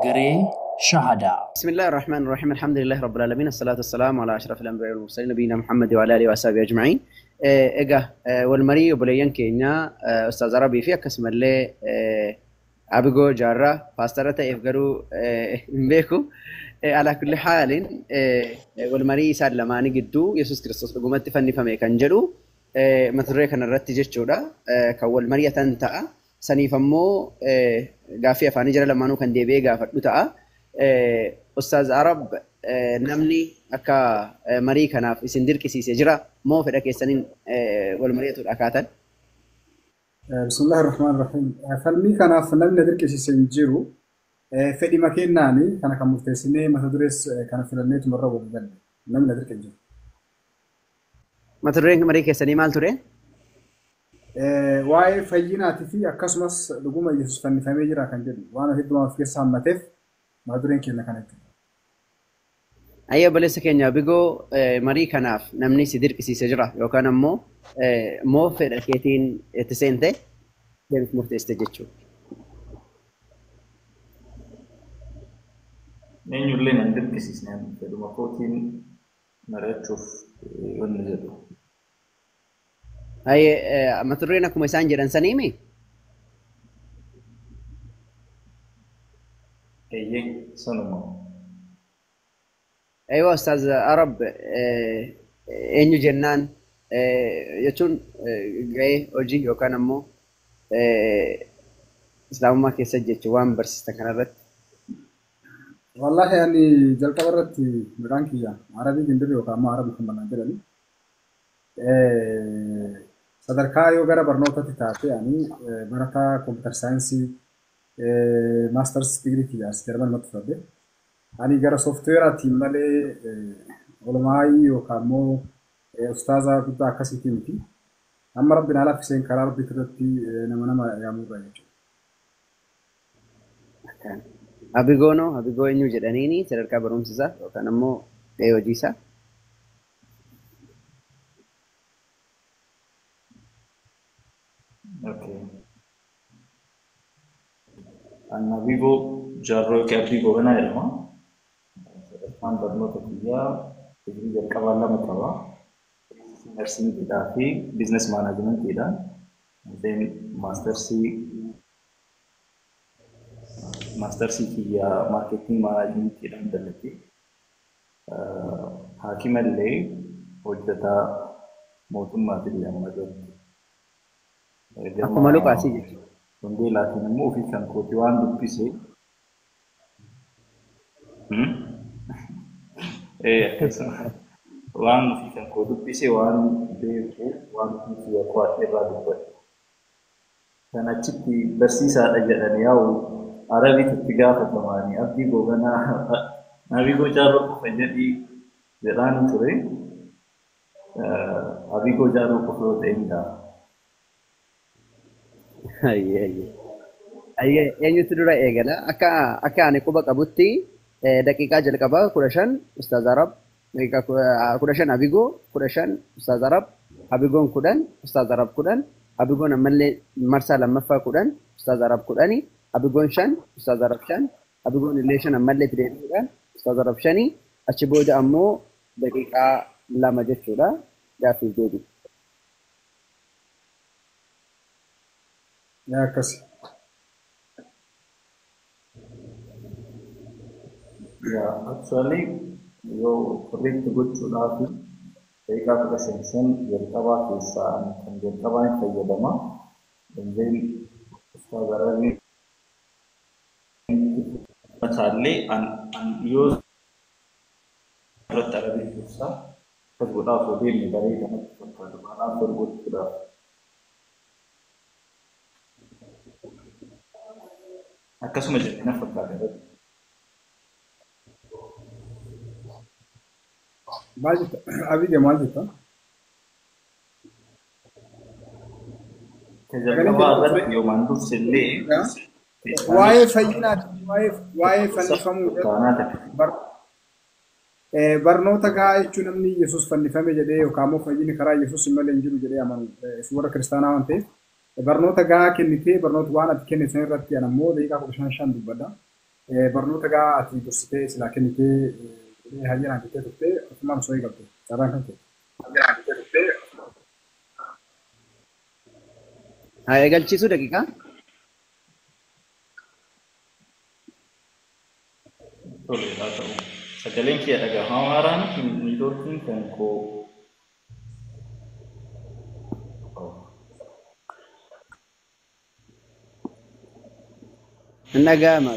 Egeree Shahadaa. بسم الله الرحمن الرحيم الحمد لله رب العالمين الصلاة والسلام على أشرف الأنبياء والمرسلين نبينا محمد وعلى آله وأصحابه أجمعين. Egaa walmarii obboleeyyan keenya Ustaaz Arabii fi akkasumallee Abigoo Jaarraa paastara ta'eef garuu hin beeku. Alaa kulli haalin walmarii isaan lamaanii gidduu Yesuus Kiristoos dhugumatti fannifame kan jedhu mata duree kanarratti jechuudha kan wal mari'atan ta'a. Saniif ammoo gaaffii afaanii jara lamaanuu kan deebi'ee gaafadhu ta'a. Ustaaz Arab, namni akka marii kanaaf isin dirqisiise jira moo fedha keessaniin wal mari'atuudha kaatan? Bismillaahi Rahmaan Rahiim. Falmii kanaaf namni na dirqisiise hin jiru. Fedhima kennaani kana kan murteessinee mata durees kana filanneetu irra walii galle. Namni na dirqe hin jiru. Mata dureen marii keessanii maal ture? Waa'ee fayyinaatii fi akkasumas dhuguma Yesuus fannifamee jira kan jedhu waan heddumaa of keessaa hammateef mata dureen keenya kana jechuudha. Ayyaa obboleessa keenya Abigoo, marii kanaaf namni si dirqisiise jira yookaan ammoo moo fedha keetiin itti seente deemtu murteessite jechuudha? Eenyullee nan dirqisiisne, fedhuma kootiin mari'achuuf wanni jedhu. Ayyee, mata dureen akkuma isaan jedhan saniimi? Eeyyee, sanuma. Aywa, Ustaaz Arab, eenyu jennaan jechuun gahee hojii yookaan ammoo islaamummaa keessa jechuun waan barsiistan kanarratti. Wallaahi ani jalqaba irratti maqaan kiyya Arabii Gindirri yookaan ammoo Arab Muhammad naan jedhani. Sadarkaa yoo gara barnootatti taate ani barataa computer science masters digirii kiyya as Jarman natti fudhadhe. Ani gara sooftiweeraatiin malee olmaayii yookaan immoo ustaaza guddaa akkasiitii miti. Amma rabbi naa laaffiseen karaa rabbii irratti nama yaamurra jechuudha. Abigoonoo, Abigoo eenyu jedhaniini sadarkaa barumsa isaa yookaan ammoo gahee hojii isaa? Okay. Ani Abigoo Jaarroo yookiin Abdii Goobanaa jedhama. Sadarkaan barnoota kiyyaa digirii jalqabaa lama qaba. Narsiingiidhaa fi business managementiidha. Then maastarsii kiyyaa marketing managementiidhaan dalagee. Hakimallee hojjetaa mootummaatillee amma jiru. Akkuma Luqaasii jechuudha. Wangeelaatiin immoo ofii kan kooti waan dubbise. Akkasuma waan ofii kan koo dubbise, waan beeku, waan ofii kiyya qo'adhe irraa dubbadhe. Kan achitti barsiisaadha jedhan yaa'u Arabiitu itti gaafatamaanii Abdii Goobanaa Abigoo Jaarroo qofa jedhii jedhaan ture. Abigoo Jaarroo qofa yoo ta'e hin ga'a. Ayyee, eenyutu dura eegala? Akka ani quba qabutti daqiiqaa jalqabaa 15 Ustaaz Arab, daqiiqaa 15 Abigoo, 15 Ustaaz Arab, Abigoon 10, Ustaaz Arab 10, Abigoon ammallee marsaa lammaffaa 10, Ustaaz Arab 10, Abigoon 5, Ustaaz Arab 5, Abigoon illee 5 ammallee itti deebi'uudhaan Ustaaz Arab 5, achi booda ammoo daqiiqaa 2 jechuudha gaaffiif deebii. Yaa akkasi. Yaa, actually yoo correct gochuudhaaf daqiiqaa 15 shan jalqabaa keessaa ani kan jalqabaa hin fayyadama. Then Ustaaz Arabii mataallee an yoo irratti Arabii dursaa akkas godhaa osoo deemne bareeda natti fakkaata. Maanaaf ol gochuudhaaf. Akkasuma jennee na fakkaata irratti. Maal jetta? Abige, maal jetta? Ka jalqabaa irratti yoomaan dursillee Waa'ee fayyinaatii waa'ee fannifamuu barnoota gahaa jechuun namni Yesuus fannifame jedhee yookaan immoo fayyinni karaa Yesuus malee hin jiru jedhee amanu warra kiristaanaa waan ta'eef barnoota gahaa kennitee barnoota waan ati kennite san irratti ani ammoo daqiiqaa 15 5 dubbadha. Barnoota gaa ati dursitee silaa kennitee hayyaraan jettee turtee ofumaan osoo eegalte carraan kan ta'e. Haa eegalchiisuu daqiiqaa. Tole haa ta'u. Sagaleen kee dhagahamaa haaraan niitoorkiin kan koo. Hin dhaga'ama.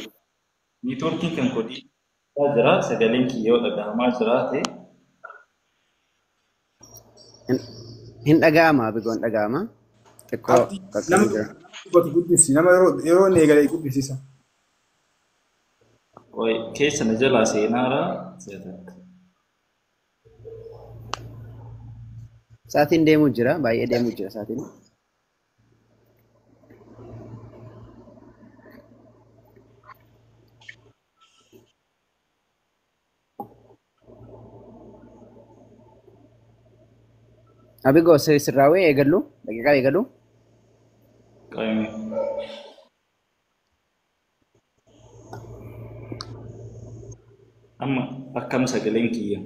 Niitoorkiin kan koo dhiibbaa jira. Sagaleen kee yoo dhagahamaa jiraate. Hin dhaga'ama bigoon dhaga'ama. Xiqqoo Nama dubbatu guddisi. Nama yeroo inni eegale guddisiisa. Keessa na jalaa seenaara. Sa'aatiin deemuu jira. Baay'ee deemuu jira sa'aatiin. Abigoo sirraawee eegallu daqiiqaa eegallu. Qayyimi. Amma akkam sagaleen kiyya?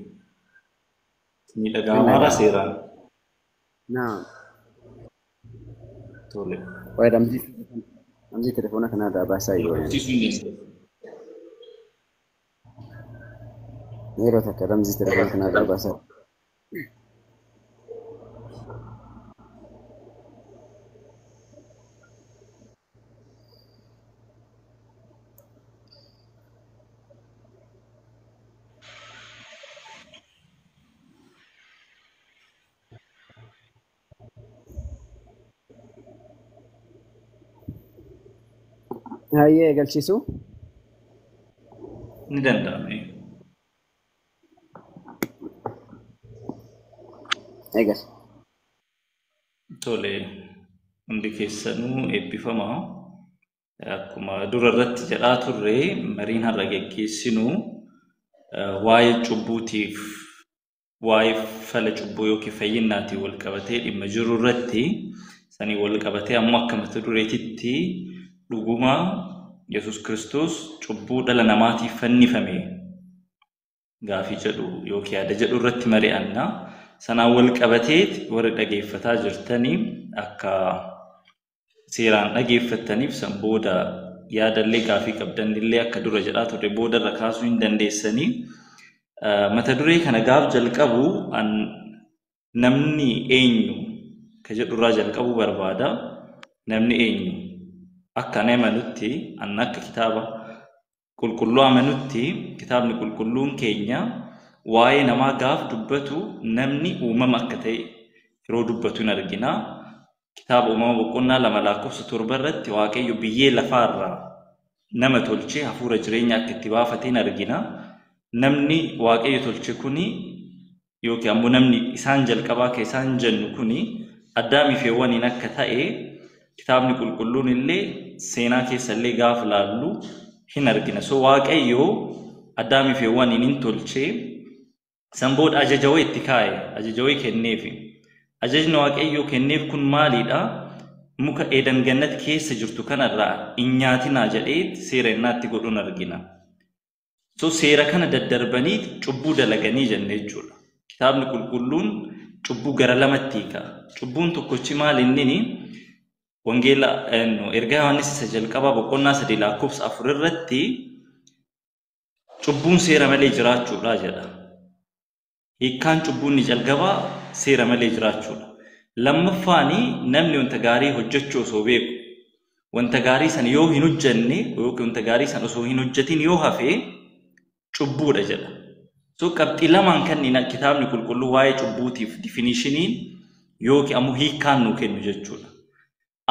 Ni dhaga'amaara seeraan. Naam. Tole. Waa'ee ramzii telefoona kanarraa baasaa yeroo Barsiisuu hin danda'u. Yeroo takka ramzii telefoona kanarraa baasaa. Hayyee eegalchiisuu. Ni danda'ama. Eegal. Tole. Hundi keessanuu eebbifamaa. Akkuma dura irratti jedhaa turre mariin har'a geggeessinu waa'ee cubbuutiif waa'ee fala cubbuu yookiin fayyinaatiin wal qabatee dhimma jiru irratti sanii wal qabatee ammoo akka mata dureetitti dhuguma Yesuus Kiristoos cubbuu dhala namaatiif fannifame gaafii jedhu yookiin yaada jedhu irratti mari'anna. Sanaan wal qabatee warri dhageeffataa jirtanii akka seeraan dhageeffattaniif san booda yaadallee gaafii qabdanillee akka dura jedhaa turre boodarra kaasuu hin dandeessanii. Mata duree kana gaaf jalqabu namni eenyu ka jedhurraa jalqabuu barbaada. Namni eenyu akka ani amanutti anna akka kitaaba qulqulluu amanutti kitaabni qulqulluun keenya waa'ee namaa gaaf dubbatu namni uumama akka ta'e yeroo dubbatu hin argina. Kitaaba uumama boqonnaa 2 lakkoofsa 7 irratti Waaqayyo biyyee lafaarraa nama tolchee hafuura jireenya akka itti baafate hin argina. Namni Waaqayyo tolche kuni yookiin ammoo namni isaan jalqabaa akka isaan jennu kuni Addaamii fi Hewwaniin akka ta'e kitaabni qulqulluun illee seenaa keessa illee gaaf laallu hin argina. So Waaqayyo Addaamii fi Hewwaniin hin tolchee san booda ajaja wayii itti kaa'e, ajaja wayii kenneefi. Ajajni Waaqayyoo kenneef kun maalidha? Muka Eeden Gannat keessa jirtu kanarraa hin nyaatinaa jedhee seera innaatti godhuun argina. So seera kana daddarbanii cubbuu dalaganii jenne jechuudha. Kitaabni qulqulluun cubbuu gara lamatti hiika. Cubbuun tokkochi maal innini? Wangeela ergaa Yohaannis isa jalqabaa boqonnaa 3 lakkoofsa 4 irratti cubbuun seera malee jiraachuudha jedha. Hiikkaan cubbuun ni jalqabaa seera malee jiraachuudha. Lammaffaani namni wanta gaarii hojjechuu osoo beeku wanta gaarii sana yoo hin hojjenne yookiin wanta gaarii sana osoo hin hojjetin yoo hafe cubbuudha jedha. So qabxii lamaan kanneen kitaabni qulqulluu waa'ee cubbuutiif difinishiniin yookiin ammoo hiikkaan nuu kennu jechuudha.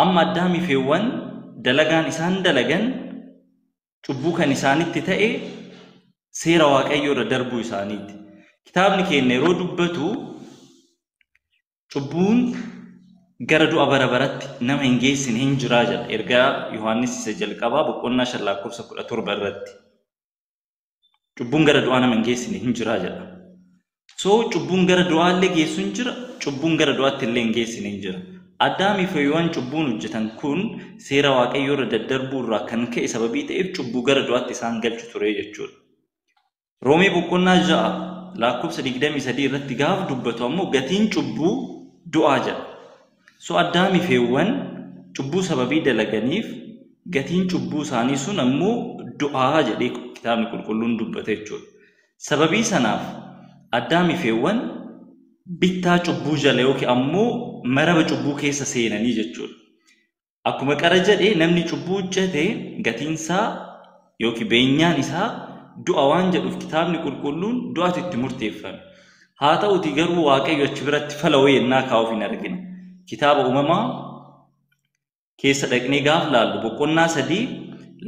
Amma Addaamii fi Hewwan dalagaan isaan dalagan cubbuu kan isaanitti ta'e seera Waaqayyoo irra darbuu isaaniiti. Kitaabni keenya yeroo dubbatu cubbuun gara du'a bara baratti nama hin geessine hin jiraa jedha. Ergaa Yohaannis isa jalqabaa boqonnaa 5 lakkoofsa 17 irratti. Cubbuun gara du'aa nama hin geessine hin jiraa jedha. So cubbuun gara du'aa illee geessu hin jira, cubbuun gara du'aatti illee hin geessine hin jira. Addaamii fi Hewwaan cubbuun hojjetan kun seera Waaqayyoo irra daddarbuu irraa kan ka'e sababii ta'eef cubbuu gara du'aatti isaan galchu ture jechuudha. Roomee boqonnaa 6 lakkoofsa 23 irratti gaaf dubbatu ammoo gatiin cubbuu du'aa jedha. So Addaamii fi Hewwaan cubbuu sababii dalaganiif gatiin cubbuu isaanii sun ammoo du'aa jedhee kitaabni qulqulluun dubbata jechuudha. Sababii sanaaf Addaamii fi Hewwaan bittaa cubbuu jala yookiin ammoo maraba cubbuu keessa seenanii jechuudha. Akkuma qara jedhee namni cubbuu hojjete gatiinsaa yookiin beenyaan isaa du'a waan jedhuuf kitaabni qulqulluun du'atu itti murteeffame. Haa ta'uti garuu Waaqayyo achi biratti fala wayii ennaa kaa'uuf hin argina. Kitaaba uumamaa keessa dhaqnee gaaf laallu boqonnaa 3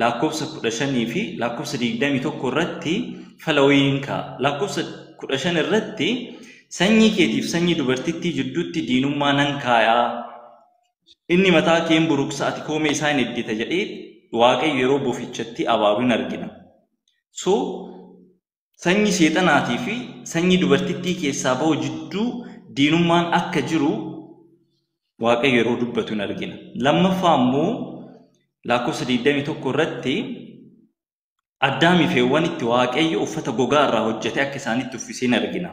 lakkoofsa 15 fi lakkoofsa 21 irratti fala wayiin kaa'a. Lakkoofsa 15 irratti sanyii keetiif sanyii dubartittii jidduutti diinummaa nan kaayaa. Inni mataa keen buruqsa ati koomee isaa hin eddita jedhee Waaqayyo yeroo bofichatti abaaru hin argina. So sanyii seexanaatii fi sanyii dubartittii keessaa bahu jidduu diinummaan akka jiru Waaqayyo yeroo dubbatu hin argina. Lammaffaa ammoo lakkoofsa 21 irratti Addaamii fi Hewwanitti Waaqayyo uffata gogaa irraa hojjete akka isaanitti uffisee hin argina.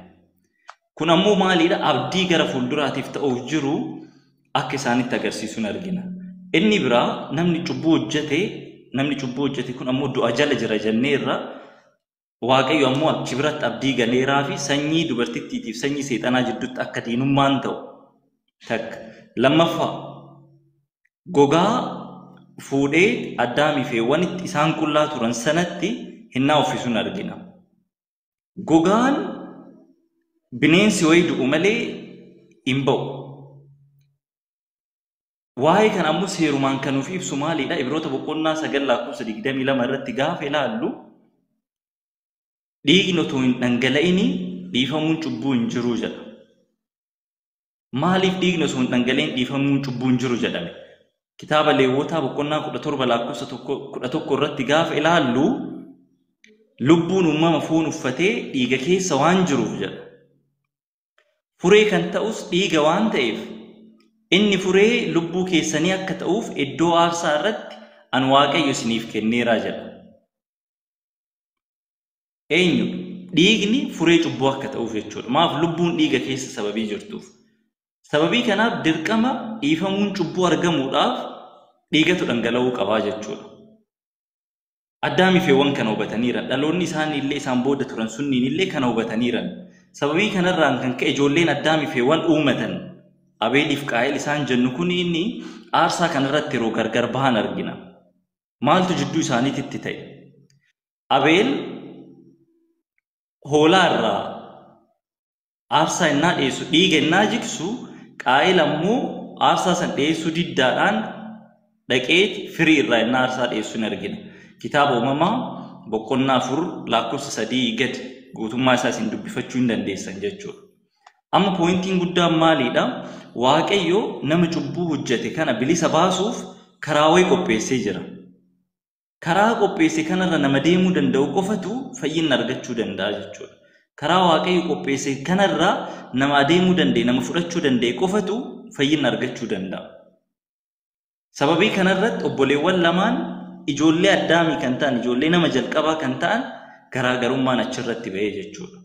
Kun ammoo maalidha? Abdii gara fuulduraatiif ta'uuf jiru akka isaanitti agarsiisu hin argina. Inni biraa namni cubbuu hojjete kun ammoo du'a jala jira jenneerra. Waaqayyo ammoo achi biratti abdii galeeraa fi sanyii dubartittiitiif sanyii seexanaa jidduutti akka diinummaan ta'u takka. Lammaffaa gogaa fuudhee Addaamii fi Hewwanitti isaan qullaa turan sanatti hinnaa uffisuun argina. Gogaan bineensi wayii du'u malee hin ba'u. Waa'ee kana ammoo seerumaan kan nuuf ibsu maalidha? Ibroota boqonnaa 9 lakkoofsa 22 irratti gaafa ilaallu dhiigni otoo hin dhangala'ini dhiifamuun cubbuu hin jiru jedha. Maaliif dhiigni osoo hin dhangala'in dhiifamuun cubbuu hin jiru jedhame? Kitaaba Leewwotaa boqonnaa 17 lakkoofsa 11 irratti gaafa ilaallu lubbuun uumama foon uffatee dhiiga keessa waan jiruuf jedha. Furee kan ta'us dhiiga waan ta'eef inni furee lubbuu keessanii akka ta'uuf iddoo aarsaa irratti an Waaqayyo isiniif kenneeraa jedha. Eenyu dhiigni furee cubbuu akka ta'uuf jechuudha. Maaf lubbuun dhiiga keessa sababii jirtuuf. Sababii kanaaf dirqama dhiifamuun cubbuu argamuudhaaf dhiigatu dhangala'uu qabaa jechuudha. Addaamii fi Hewwaan kana hubataniiran. Dhaloonni isaanii illee isaan booda turan sunniin illee kana hubataniiran. Sababii kanarraan kan ka'e ijoolleen Addaamii fi Hewwaan uumatan Abeeliif Qaa'el isaan jennu kun inni aarsaa kanarratti yeroo gargar bahan argina. Maaltu jidduu isaaniitti ta'e? Abeel hoolaa irraa aarsaa innaa dhiyeessu dhiiga innaa jigsu, Qaa'el ammoo aarsaa san dhiyeessuu diddaadhaan dhaqee firii irraa innaa aarsaa dhiyeessu hin argina. Kitaaba uumamaa boqonnaa 4 lakkoofsa 3 gadi guutummaa isaa isin dubbifachuu hin dandeessan jechuudha. Amma poointiin guddaan maalidha? Waaqayyo nama cubbuu hojjete kana bilisa baasuuf karaa wayii qopheessee jira. Karaa qopheesse kanarra nama deemuu danda'u qofatu fayyina argachuu danda'a jechuudha. Karaa Waaqayyo qopheesse kanarra nama adeemuu danda'e, nama fudhachuu danda'e qofatu fayyina argachuu danda'a. Sababii kanarratti obboleewwan lamaan ijoollee Addaamii kan ta'an, ijoollee nama jalqabaa kan ta'an garaagarummaan achirratti ba'ee jechuudha.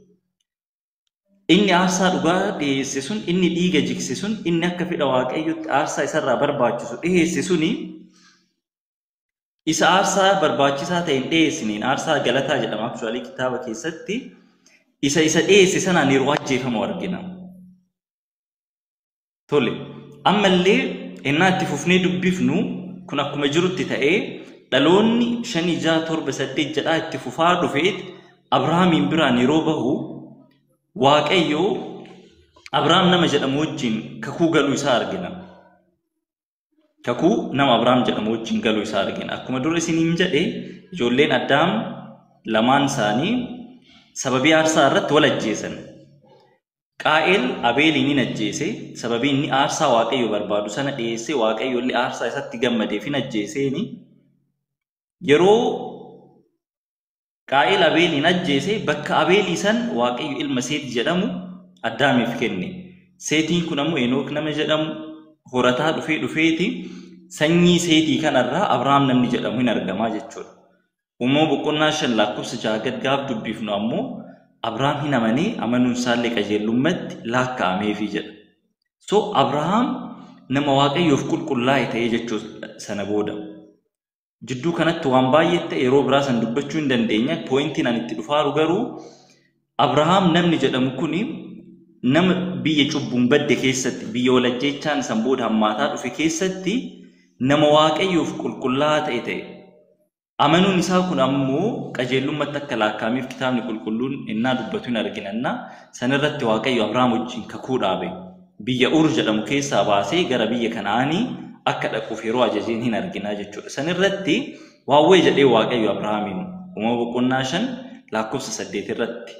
Inni aarsaa dhugaa dhiyeesse sun, inni dhiiga jigse sun, inni akka fedha Waaqayyootti aarsaa isarraa barbaachisu dhiyeesse suni isa aarsaa barbaachisaa ta'e hin dhiyeessineen aarsaa galataa jedhama actually kitaaba keessatti isa dhiyeesse sanaan yeroo ajjeefamu argina. Tole, ammallee innaa itti fufnee dubbifnu kun akkuma jirutti ta'ee dhaloonni 5, 6, 7, 8 jedhaa itti fufaa dhufeet Abrahaamiin biraan yeroo bahu Waaqayyo Abrahaam nama jedhamu wajjin kakuu galuu isaa argina. Kakuu nama Abrahaam jedhamu wajjin galuu isaa argina. Akkuma dura isiniin jedhe ijoolleen Addaam lamaan isaanii sababii aarsaa irratti wal ajjeesan. Qaa'el Abeeliin hin ajjeese sababii inni aarsaa Waaqayyo barbaadu sana dhiyeesse Waaqayyo illee aarsaa isatti gammadeef hin ajjeeseeni. Yeroo Qaa'el Abeeliin ajjeese bakka Abeelii san Waaqayyo ilma Seet jedhamu Addaamiif kenne. Seetiin kun ammoo Enook nama jedhamu, horataa dhufee dhufeeti sanyii seetii kanarraa Abrahaam namni jedhamu hin argamaa jechuudha. Uumama boqonnaa 5 lakkoofsa 6 gad gaaf dubbifnu ammoo Abrahaam hin amanee amanuun isaallee qajeelummaatti lakkaa'ameefii jedha. So Abrahaam nama Waaqayyoof qulqullaa'e ta'ee jechuu sana booda. Jidduu kanatti waan baay'ee ta'e yeroo biraa san dubbachuu hin dandeenya. Pooyintiin ani itti dhufaaru garuu Abrahaam namni jedhamu kuni nama biyya cubbuun badde keessatti biyya walajjeechaan san booda hammaataa dhufe keessatti nama Waaqayyoof qulqullaa'aa ta'e ta'e. Amanuun isaa kun ammoo qajeelummaatti akka lakkaa'ameef kitaabni qulqulluun innaa dubbatu hin arginanna. Sanirratti Waaqayyo Abrahaam wajjin kakuu dhaabe. Biyya Ur jedhamu keessaa baasee gara biyya Kana'aanii akka dhaquuf yeroo ajajeen hin arginaa jechuudha. Sanirratti waawwee jedhee Waaqayyo Abrahaamiin uumama boqonnaa 5 lakkoofsa 8 irratti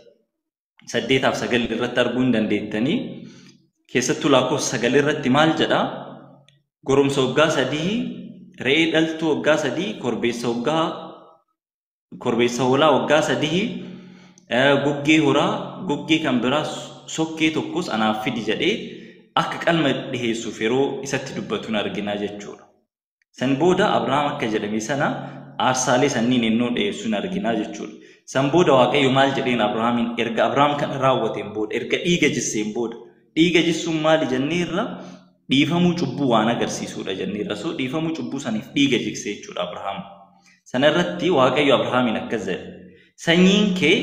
8 fi 9 irratti arguu hin dandeettanii. Keessattuu lakkoofsa 9 irratti maal jedhaa? Goromsa waggaa 3, re'ee dhaltuu waggaa 3, korbeessa hoolaa waggaa 3, goggee horaa, goggee kan biraa sokkee tokkos anaaf fidi jedhee akka qalma dhiheessuuf yeroo isatti dubbatuun arginaa jechuudha. San booda Abrahaam akka jedhame sana aarsaalee sanniin innoo dhiheessuun arginaa jechuudha. San booda Waaqayyo maal jedheen Abrahaamiin erga Abrahaam kana raawwateen booda erga dhiiga jisseen booda dhiiga jissuun maali jenneerra dhiifamuu cubbuu waan agarsiisuudha jenneerra. So dhiifamuu cubbuu saniif dhiiga jigsee jechuudha Abrahaam. Sana irratti Waaqayyo Abrahaamiin akkas jedhe. Sanyiin kee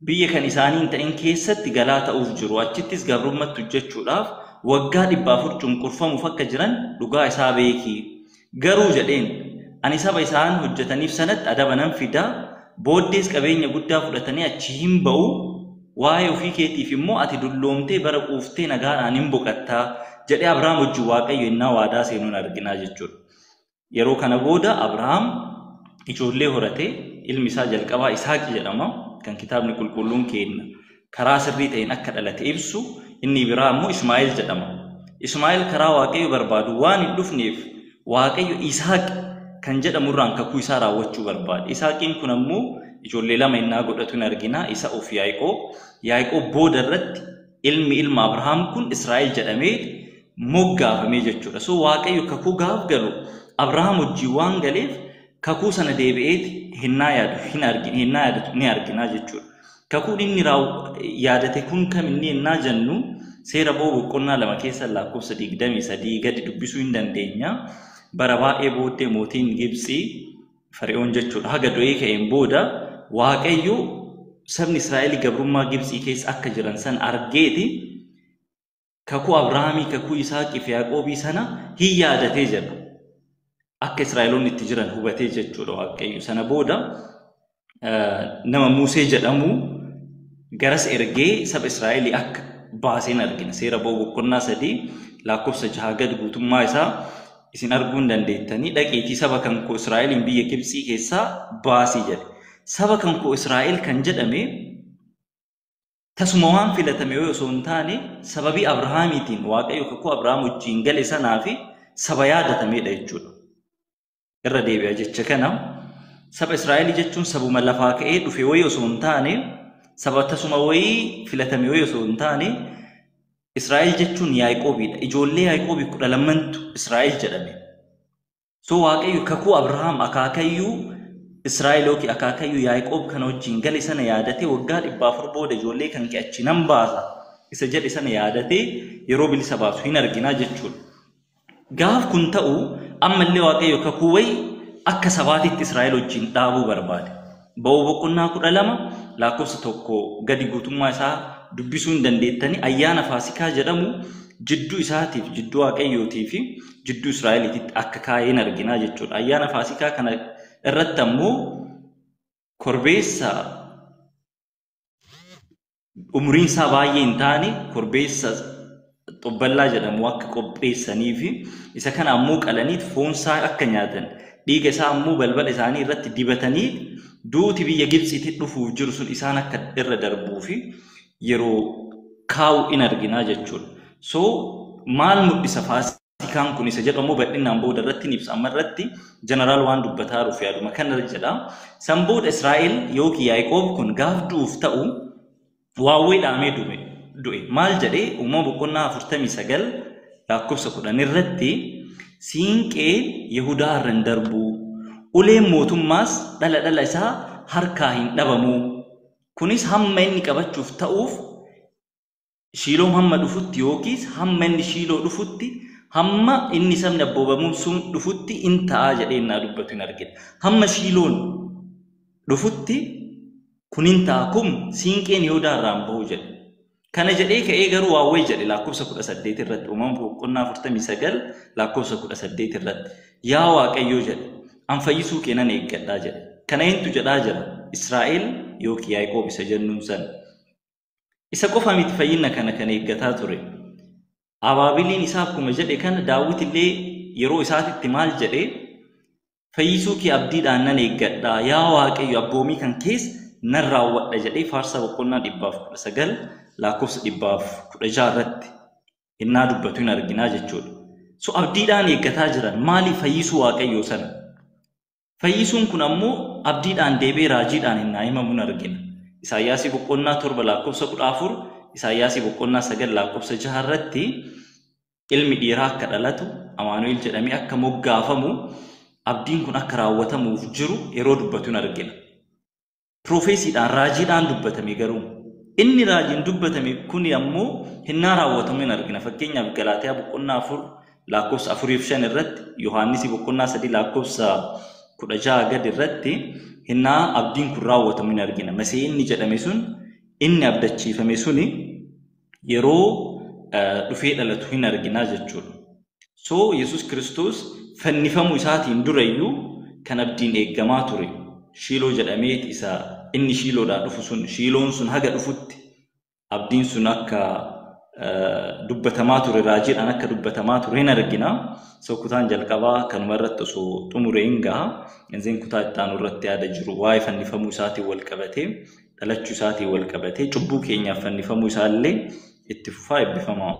biyya kan isaanii hin ta'in keessatti galaa ta'uuf jiru. Achittis gabrummaatti hojjechuudhaaf waggaa 400 cunqurfamuuf akka jiran dhugaa isaa beeki. Garuu jedheen ani saba isaan hojjetaniif sanatti adaba nan fidaa booddees qabeenya guddaa fudhatanii achi hin ba'u. Waa'ee ofii keetiif immoo ati dulloomtee bara quuftee nagaadhaan hin boqottaa jedhee Abrahaam wajjin Waaqayyo innaa waadaa seenuun arginaa jechuudha. Yeroo kana booda Abrahaam ijoollee horate ilmi isaa jalqabaa Isaaq jedhama kan kitaabni qulqulluun kenna karaa sirrii ta'een akka dhalate ibsu. Inni biraa immoo Ismaa'eel jedhama. Ismaa'eel karaa Waaqayyo barbaadu waan hin dhufneef Waaqayyo Isaaq kan jedhamurraan kakuu isaa raawwachuu barbaade. Isaaqiin kun ammoo ijoollee lama innaa godhatu hin argina. Isa of Yaaqoob. Yaaqoob booda irratti ilmi ilma Abrahaam kun Israa'el jedhamee moggaafamee jechuudha. So Waaqayyo kakuu gaaf galu Abrahaam wajjin waan galeef kakuu sana deebi'eeti hinnaa yaadu hin argina, hinnaa yaadatu ni argina jechuudha. Kakuun inni yaadate kun kam inni hinnaa jennu seera ba'uu boqonnaa 2 keessa lakkoofsa 23 gadi dubbisuu hin dandeenya. Bara baay'ee booddee mootiin Gibxii Fari'oon jechuudha. Haga du'ee ka'een booda Waaqayyo sabni Israa'el gabrummaa Gibxii keessa akka jiran san argeeti kakuu Abrahaamii, kakuu Yisaaqii fi Yaaqoobii sana hin yaadatee jedha. Akka Israa'eloonni itti jiran hubatee jechuudha Waaqayyo. Sana booda nama Musee jedhamu garas ergee saba Israa'elii akka baaseen argina. Seera ba'uu boqonnaa 3 lakkoofsa 6 gad guutummaa isaa isin arguu hin dandeettanii. Dhaqeetii saba kan koo Israa'eliin biyya Gibxii keessaa baasii jedhe. Saba kan koo Israa'el kan jedhame tasuma waan filatame yoo osoo hin taane sababii Abrahaamiitiin Waaqayyo kakuu Abrahaam wajjin gale sanaa fi saba yaadatamedha jechuudha. Irra deebi'a jecha kana. Saba Israa'elii jechuun sabuma lafaa ka'ee dhufe wayii osoo hin taane saba tasuma wayii filatame wayii osoo hin taane Israa'el jechuun Yaaqoobiidha. Ijoollee Yaaqoobii 12tu Israa'el jedhame. So Waaqayyo kakuu Abrahaam akaakayyuu Israa'el yookiin akaakayyuu Yaaqoob kana wajjin gale sana yaadatee waggaa 400 booda ijoollee kan kee achi nan baasa isa jedhe sana yaadatee yeroo bilisa baasu hin arginaa jechuudha. Gaaf kun ta'u ammallee Waaqayyo kakuu wayii akka sabaatitti Israa'el wajjin dhaabuu barbaade. Ba'uu boqonnaa 12 lakkoofsa 1 gadi guutummaa isaa dubbisuu hin dandeettanii. Ayyaana Faasikaa jedhamu jidduu isaatiif jidduu Waaqayyootii fi jidduu Israa'eliititti akka kaa'een arginaa jechuudha. Ayyaana Faasikaa kana irratti ammoo korbeessa umriin isaa baay'ee hin taane korbeessa xobballaa jedhamu akka qopheessanii fi isa kana ammoo qalaniit foon isaa akka nyaatan dhiiga isaa ammoo balbala isaanii irratti dibatanii duuti biyya Gibxiitti dhufuuf jiru sun isaan akka irra darbuu fi yeroo kaa'u in arginaa jechuudha. So maal mul'isa Faasikaan kun isa jedhamu bal'inaan booda irratti ni ibsa. Amma irratti jeneraal waan dubbataa jiruuf yaaduma kana jedha. San booda Israa'el yookiin Yaaqoob kun gaaf du'uuf ta'u waawwee dhaamee du'e. Maal jedhee uumama boqonnaa 49 lakkoofsa 10 irratti siinqeen Yihudaa irra hin darbu, uleen mootummaas dhala dhala isaa harkaa hin dhabamu. Kunis hamma inni qabachuuf ta'uuf Shiiloon hamma dhufutti yookiis hamma inni Shiiloo dhufutti hamma inni sabni abboobamuun sun dhufutti in ta'a jedhee innaa dubbatu hin argina. Hamma Shiiloon dhufutti kun hin ta'a, kun siinqeen Yihudaa irraa hin bahu jedhe. Kana jedhee ka'ee garuu waawwee jedhe lakkoofsa 18 irratti, uumama boqonnaa 49 lakkoofsa 18 irratti, yaa Waaqayyoo jedhe, an fayyisuu kee nan eeggadhaa jedhe. Kana eentu jedhaa jira? Israa'el yookiin Yaaqoob isa jennuun sana. Isa qofa miti fayyina kana kan eeggataa ture. Abaabiliin isaa akkuma jedhe kana Daawit illee yeroo isaatitti maal jedhee, fayyisuu kee abdiidhaan nan eeggadhaa, yaa Waaqayyo abboomii kan keessa nan raawwadha jedhee faarsaa boqonnaa 119 lakkoofsa 116 irratti innaa dubbatu hin arginaa jechuudha. So abdiidhaan eeggataa jiran maali fayyisuu Waaqayyoo sana? Fayyisuun kun ammoo abdiidhaan deebi'ee raajiidhaan innaa himamu hin argina. Isaayyaasii boqonnaa 7 lakkoofsa 14, Isaayyaasii boqonnaa 9 lakkoofsa 6 irratti ilmi dhiiraa akka dhalatu Amaanu'el jedhamee akka moggaafamu abdiin kun akka raawwatamuuf jiru yeroo dubbatu hin argina. Piroofeesiidhaan raajiidhaan dubbatame garuu inni raajiin dubbatame kuni ammoo hinnaa raawwatamu hin argina. Fakkeenyaaf Galaatiyaa boqonnaa 4 lakkoofsa 4 fi 5 irratti, Yohaannisi boqonnaa 3 lakkoofsa 16 gadi irratti hinnaa abdiin kun raawwatamu hin argina. Masii inni jedhame sun, inni abdachiifame suni yeroo dhufee dhalatu hin arginaa jechuudha. So Yesuus Kiristoos fannifamuu isaatiin durayyuu kan abdiin eeggamaa ture. Shiiloo jedhamee isa inni Shiiloodhaa dhufu sun, Shiiloon sun haga dhufutti abdiin sun akka dubbatamaa ture, raajiidhaan akka dubbatamaa ture hin argina. So kutaan jalqabaa kanuma irratti osoo xumuree hin gaha. Inzeen kutaa itti aanu irratti yaada jiru waa'ee fannifamuu isaatiin wal qabatee, dhalachuu isaatiin wal qabatee, cubbuu keenyaaf fannifamuu isaallee itti fufaa eebbifamaa.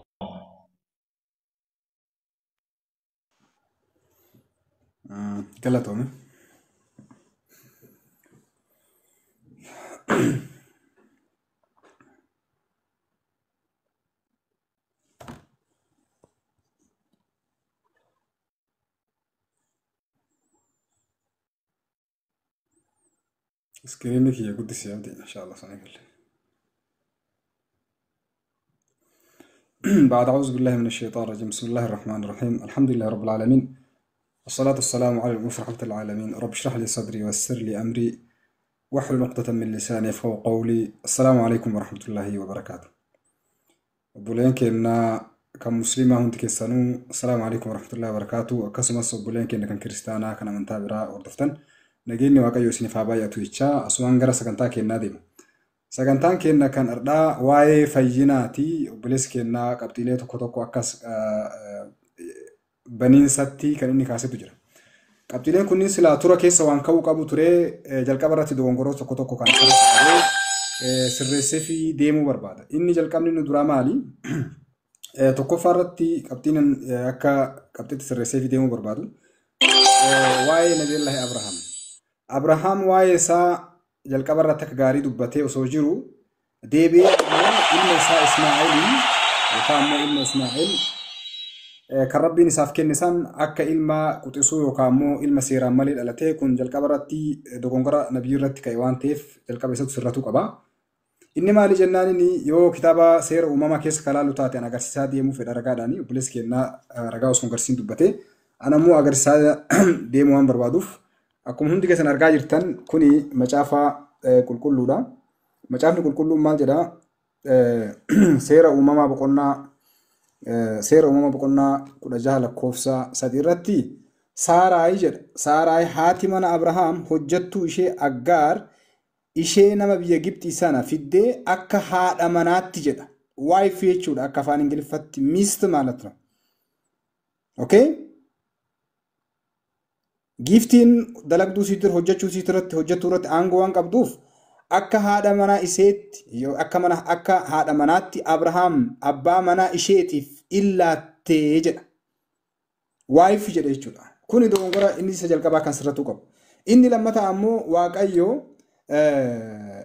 Galatoome. Iskiriinni kiyya guddisee abdii inshallah sana galle. بعد أعوذ بالله من الشيطان الرجيم، بسم الله الرحمن الرحيم، الحمد لله رب العالمين، والصلاة والسلام على المبعوث رحمة العالمين، رب اشرح لي صدري ويسر لي أمري واحلل عقدة من لساني يفقهوا قولي. السلام عليكم ورحمة الله وبركاته. Obboleen keenya kan musliimaa hundi keessanuu السلام عليكم ورحمة الله وبركاته. Akkasumas obboleen keenya kan kiristaanaa kan amantaa biraa hordoftan nageenyi Waaqayyo isiniif haa baay'atu jechaa asumaan gara sagantaa keenyaa deema. Sagantaan keenya kan har'aa waa'ee fayyinaati. Obboleessi keenyaa qabxiilee tokko tokko akkas baniinsatti kan inni kaasetu jira. Qabxiileen kunniin silaa tura keessa waan ka'uu qabu ture, jalqaba irratti dogongoroo tokko tokko kan sirreessee sirreessee fi deemuu barbaada. Inni jalqabni inni duraa maali? Tokkoffaa irratti qabxiin akka qabxiitti sirreessee fi deemuu barbaadu waa'ee Nabiyyallaahi Abrahaam. Abrahaam waa'ee isaa jalqaba irratti akka gaarii dubbatee osoo jiru deebi'ee ilma isaa Ismaa'eeliin yookaan immoo ilma Ismaa'eel kan Rabbiin isaaf kenne san akka ilma quxisuu yookaan immoo ilma seeraan malee dhalatee, kun jalqaba irratti dogongora nabiyyi irratti ka'e waan ta'eef jalqaba isatu sirratuu qaba. Inni maali jennaan, inni yoo kitaaba seera uumamaa keessa kalaalu taate an agarsiisaa deemuu fedha ragaadhaani. Obboleessi kennaa ragaa osoo agarsiisin dubbate, an ammoo agarsiisaa deemuu waan barbaaduuf, akkuma hundi keessan argaa jirtan kuni macaafa qulqulluudha. Macaafni qulqulluun maal jedhaa? Seera uumamaa boqonnaa 16 lakkoofsa 3 irratti Saaraayi jedha. Saaraayi haati mana Abrahaam hojjettuu ishee Aggaar ishee nama biyya Gibxii sana fiddee akka haadha manaatti jedha. Wife jechuudha akka afaan Ingiliffatti ሚስት ማለት ነው። Okay? Giiftiin dalagduu siitir hojjechuu siitirratti hojjechuu irratti aangoo waan qabduuf akka haadha manaa iseetti akka mana akka haadha manaatti Abrahaam abbaa manaa isheetiif illaattee jedha. Wife jedha jechuudha. Kuni dogongora inni isa jalqabaa kan sirratuu qabu. Inni lammataa ammoo Waaqayyo